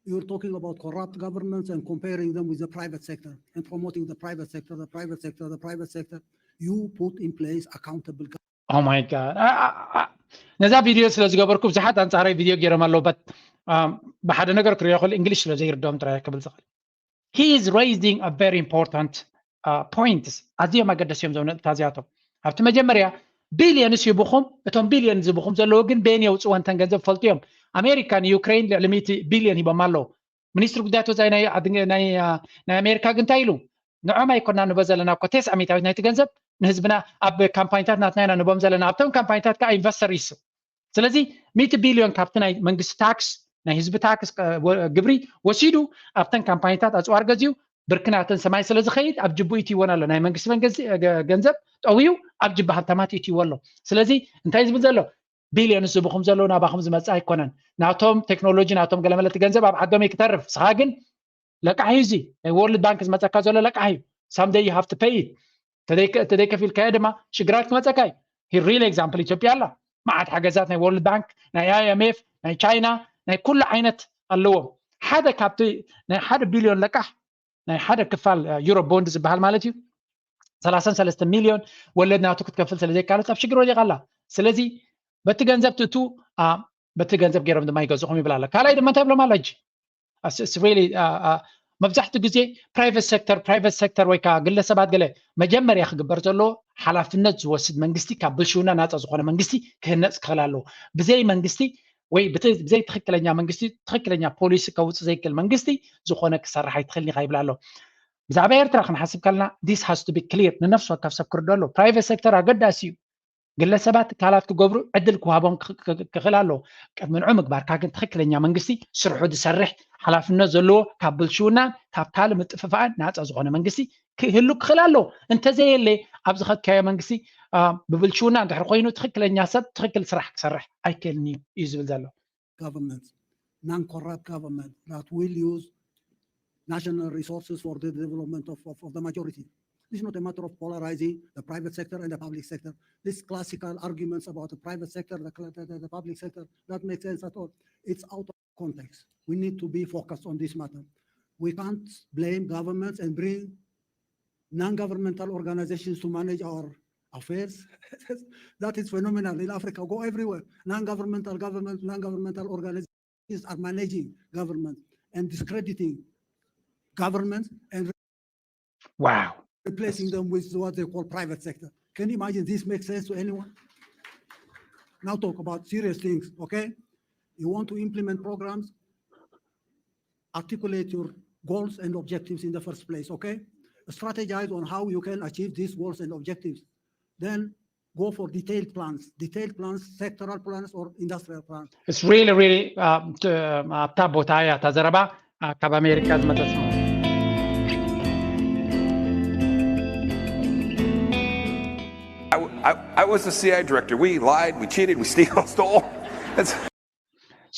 You're talking about corrupt governments and comparing them with the private sector and promoting the private sector, the private sector, the private sector. You put in place accountable Oh my God. ነዛ ቪድዮ ስለ ዝገበርኩ ብዙሓት ኣንፃራይ ቪድዮ ገይሮም ኣለዉ። But ብሓደ ነገር ክሪኦ ክእል እንግሊሽ ስለ ዘይርድኦም ጥራይ ክብል ዝኽእል። He is raising a very important points። ኣዝዮም ኣገደሲ እዮም ዞም ነጥብታት እዚኣቶም። ኣብቲ መጀመርያ ቢልዮንስ ይብኹም፣ እቶም ቢልዮን ዝብኹም ዘለዉ ግን በየን የውፅወን ተን ገንዘብ ፈልጡ እዮም። ኣሜሪካ ንዩክሬን ልዕሊ ሚእቲ ቢልዮን ሂቦም ኣለዉ። ሚኒስትሪ ጉዳያት ወፃኢ ናይ ኣሜሪካ ግን እንታይ ኢሉ? ንዖም ኣይኮና ንቦ ዘለና እኮ ተስዓ ሚእታዊት ናይቲ ገንዘብ ንህዝብና ኣብ ካምፓኒታት ናትና ኢና ንቦም ዘለና። ኣብቶም ካምፓኒታት ከዓ ኢንቨስተር ይስብ። ስለዚ ሚእቲ ቢልዮን ካብቲ ናይ መንግስቲ ታክስ ናይ ህዝቢ ታክስ ግብሪ ወሲዱ ኣብተን ካምፓኒታት ኣፅዋር ገዚኡ ብርክናተን ሰማይ ስለ ዝኸይድ ኣብ ጅቡ ኢትይወን ኣሎ። ናይ መንግስቲ መንገዚ ገንዘብ ጠውዩ ኣብ ጅባ ሃብታማት ኢትይዎ ኣሎ። ስለዚ እንታይ ዝብል ዘሎ ቢልዮንስ ዝብኹም ዘለዉ ናባኹም ዝመፅእ ኣይኮነን። ናቶም ቴክኖሎጂ ናቶም ገለመለቲ ገንዘብ ኣብ ዓዶም እዩ ክተርፍ። ንስኻ ግን ለቃሕ እዩ እዚ ናይ ወርልድ ባንክ ዝመፀካ ዘሎ ለቃሕ እዩ። Someday you have to pay it። ተደይከፊልካዮ ድማ ሽግራት ክመፀካ እዩ። Real example ኢትዮጵያ ኣላ። መዓት ሓገዛት ናይ ወርልድ ባንክ ናይ ኣይኤምኤፍ ናይ ቻይና ናይ ኩሉ ዓይነት ኣለዎም። ሓደ ካብቲ ናይ ሓደ ቢልዮን ለቃሕ ናይ ሓደ ክፋል ዩሮ ቦንድ ዝበሃል ማለት እዩ ሰላሳን ሰለስተ ሚልዮን ወለድ ናቱ ክትከፍል ስለ ዘይካለት ኣብ ሽግር ወዲቓ ኣላ። ስለዚ በቲ ገንዘብ ትእቱ በቲ ገንዘብ ገይሮም ድማ ይገዝኹም ይብል ኣሎ። ካልኣይ ድማ እንታይ ብሎም ኣሎ ሕጂ really መብዛሕትኡ ግዜ ፕራይቨት ሴክተር ፕራይቨት ሴክተር ወይ ከዓ ግለሰባት ገለ መጀመርያ ክግበር ዘለዎ ሓላፍነት ዝወስድ መንግስቲ ካብ ብልሽውና ናፃ ዝኾነ መንግስቲ ክህነፅ ክኽእል ኣለዎ። ብዘይ መንግስቲ ወይ ብዘይ ትክክለኛ መንግስቲ ትክክለኛ ፖሊሲ ከውፅእ ዘይክእል መንግስቲ ዝኾነ ክሰርሕ ኣይትኽእልን ኢኻ ይብል ኣሎ። ብዛዕባ ኤርትራ ክንሓስብ ከለና this has to be clear ንነፍሲ ወከፍ ሰብ ክርዶ ኣሎ። ፕራይቨት ሴክተር ኣገዳሲ እዩ። ግለሰባት ትካላት ክገብሩ ዕድል ክወሃቦም ክኽእል ኣለዎ። ቅድሚ ንዑ ምግባርካ ግን ትኽክለኛ መንግስቲ ስርሑ ዝሰርሕ ሓላፍነት ዘለዎ ካብ ብልሽውናን ካብ ካልእ ምጥፍፋእን ናፃ ዝኾነ መንግስቲ ክህሉ ክኽእል ኣለዎ። እንተዘየለ ኣብ ዝኸድካዮ መንግስቲ ብብልሽውና እንድሕር ኮይኑ ትኽክለኛ ሰብ ትኽክል ስራሕ ክሰርሕ ኣይክእልን እዩ እዩ ዝብል ዘሎ። Government, non-corrupt government that will use national resources for the development of, of, of the majority. This is not a matter of polarizing the private sector and the public sector. These classical arguments about the private sector, the, the, the public sector, that makes sense at all. It's out of context. We need to be focused on this matter. We can't blame governments and bring non-governmental organizations to manage our affairs. That is phenomenal in Africa. Go everywhere. Non-governmental government, non-governmental organizations are managing government and discrediting government and Wow. replacing them with what they call private sector. Can you imagine this makes sense to anyone? Now talk about serious things, okay? You want to implement programs, articulate your goals and objectives in the first place, okay? Strategize on how you can achieve these goals and objectives. Then go for detailed plans, detailed plans, sectoral plans or industrial plans. It's really, really uh, ኣብታ ቦታ እያ እታ ዘረባ ካብ ኣሜሪካ ዝመፀት። I, I, I was the C I A director. We lied, we cheated, we steal, stole.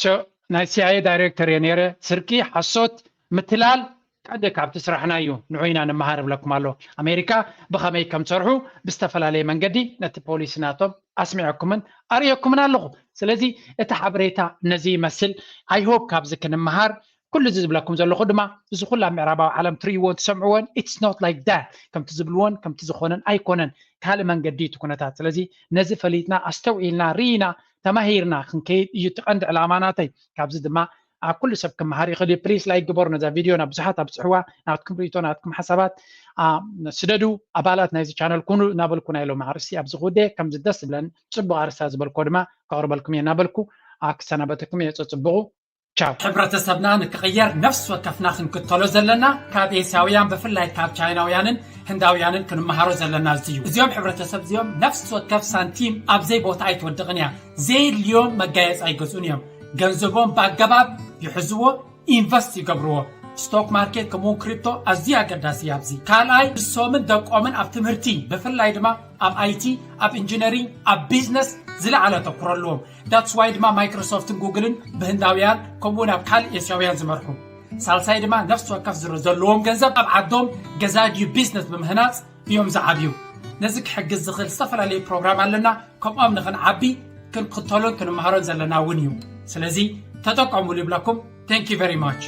So ናይ C I A director እየ ነይረ። ስርቂ፣ ሓሶት፣ ምትላል ቀንዲ ካብቲ ስራሕና እዩ። ንዑ ኢና ንመሃር እብለኩም ኣሎ። ኣሜሪካ ብኸመይ ከም ዝሰርሑ ብዝተፈላለየ መንገዲ ነቲ ፖሊሲ ናቶም ኣስሚዐኩምን ኣርእየኩምን ኣለኹ። ስለዚ እቲ ሓበሬታ ነዚ ይመስል። I hope ካብዚ ክንመሃር ኩሉ እዚ ዝብለኩም ዘለኹ ድማ እዚ ኩላ ምዕራባዊ ዓለም ትርእይዎን ትሰምዕዎን it's not like that ከምቲ ዝብልዎን ከምቲ ዝኾነን ኣይኮነን። ካልእ መንገዲ እቲ ኩነታት። ስለዚ ነዚ ፈሊጥና ኣስተውዒልና ርኢና ተማሂርና ክንከይድ እዩ እቲ ቀንዲ ዕላማ ናተይ። ካብዚ ድማ ኣብ ኩሉ ሰብ ክመሃር ይኽእል እዩ። ፕሊስ ላይክ ግበሩ ነዛ ቪድዮ ናብ ብዙሓት ኣብፅሕዋ። ናትኩም ርእቶ ናትኩም ሓሳባት ስደዱ። ኣባላት ናይዚ ቻነል ኩኑ እናበልኩ ናይ ሎም ኣርእስቲ ኣብዚ ክውደ ከምዚ ደስ ዝብለን ፅቡቅ ኣርእስታ ዝበልኮ ድማ ከቕርበልኩም እየ እናበልኩ ክሰናበተኩም እየ። ፅቡቁ ቻው። ሕብረተሰብና ንክቕየር ነፍሲ ወከፍና ክንክተሎ ዘለና ካብ ኤስያውያን ብፍላይ ካብ ቻይናውያንን ህንዳውያንን ክንመሃሮ ዘለና እዚ እዩ። እዚኦም ሕብረተሰብ እዚኦም ነፍሲ ወከፍ ሳንቲም ኣብ ዘይ ቦታ ኣይትወድቕን እያ። ዘየድልዮም መጋየፂ ኣይገዝኡን እዮም። ገንዘቦም ብኣገባብ ይሕዝዎ፣ ኢንቨስት ይገብርዎ። ስቶክ ማርኬት ከምኡውን ክሪፕቶ ኣዝዩ ኣገዳሲ እዩ ኣብዚ። ካልኣይ ንሶምን ደቆምን ኣብ ትምህርቲ ብፍላይ ድማ ኣብ ኣይቲ፣ ኣብ ኢንጂነሪንግ፣ ኣብ ቢዝነስ ዝለዓለ ኣተኩሮ ኣለዎም። That's why ድማ ማይክሮሶፍትን ጉግልን ብህንዳውያን ከምኡ ናብ ካልእ ኤስያውያን ዝመርሑ። ሳልሳይ ድማ ነፍሲ ወከፍ ዘለዎም ገንዘብ ኣብ ዓዶም ገዛ ድዩ ቢዝነስ ብምህናፅ እዮም ዝዓብዩ። ነዚ ክሕግዝ ዝኽእል ዝተፈላለዩ ፕሮግራም ኣለና። ከምኦም ንኽንዓቢ ክንክተሎን ክንመሃሮን ዘለና እውን እዩ። ስለዚ ተጠቀሙሉ ይብለኩም። Thank you very much።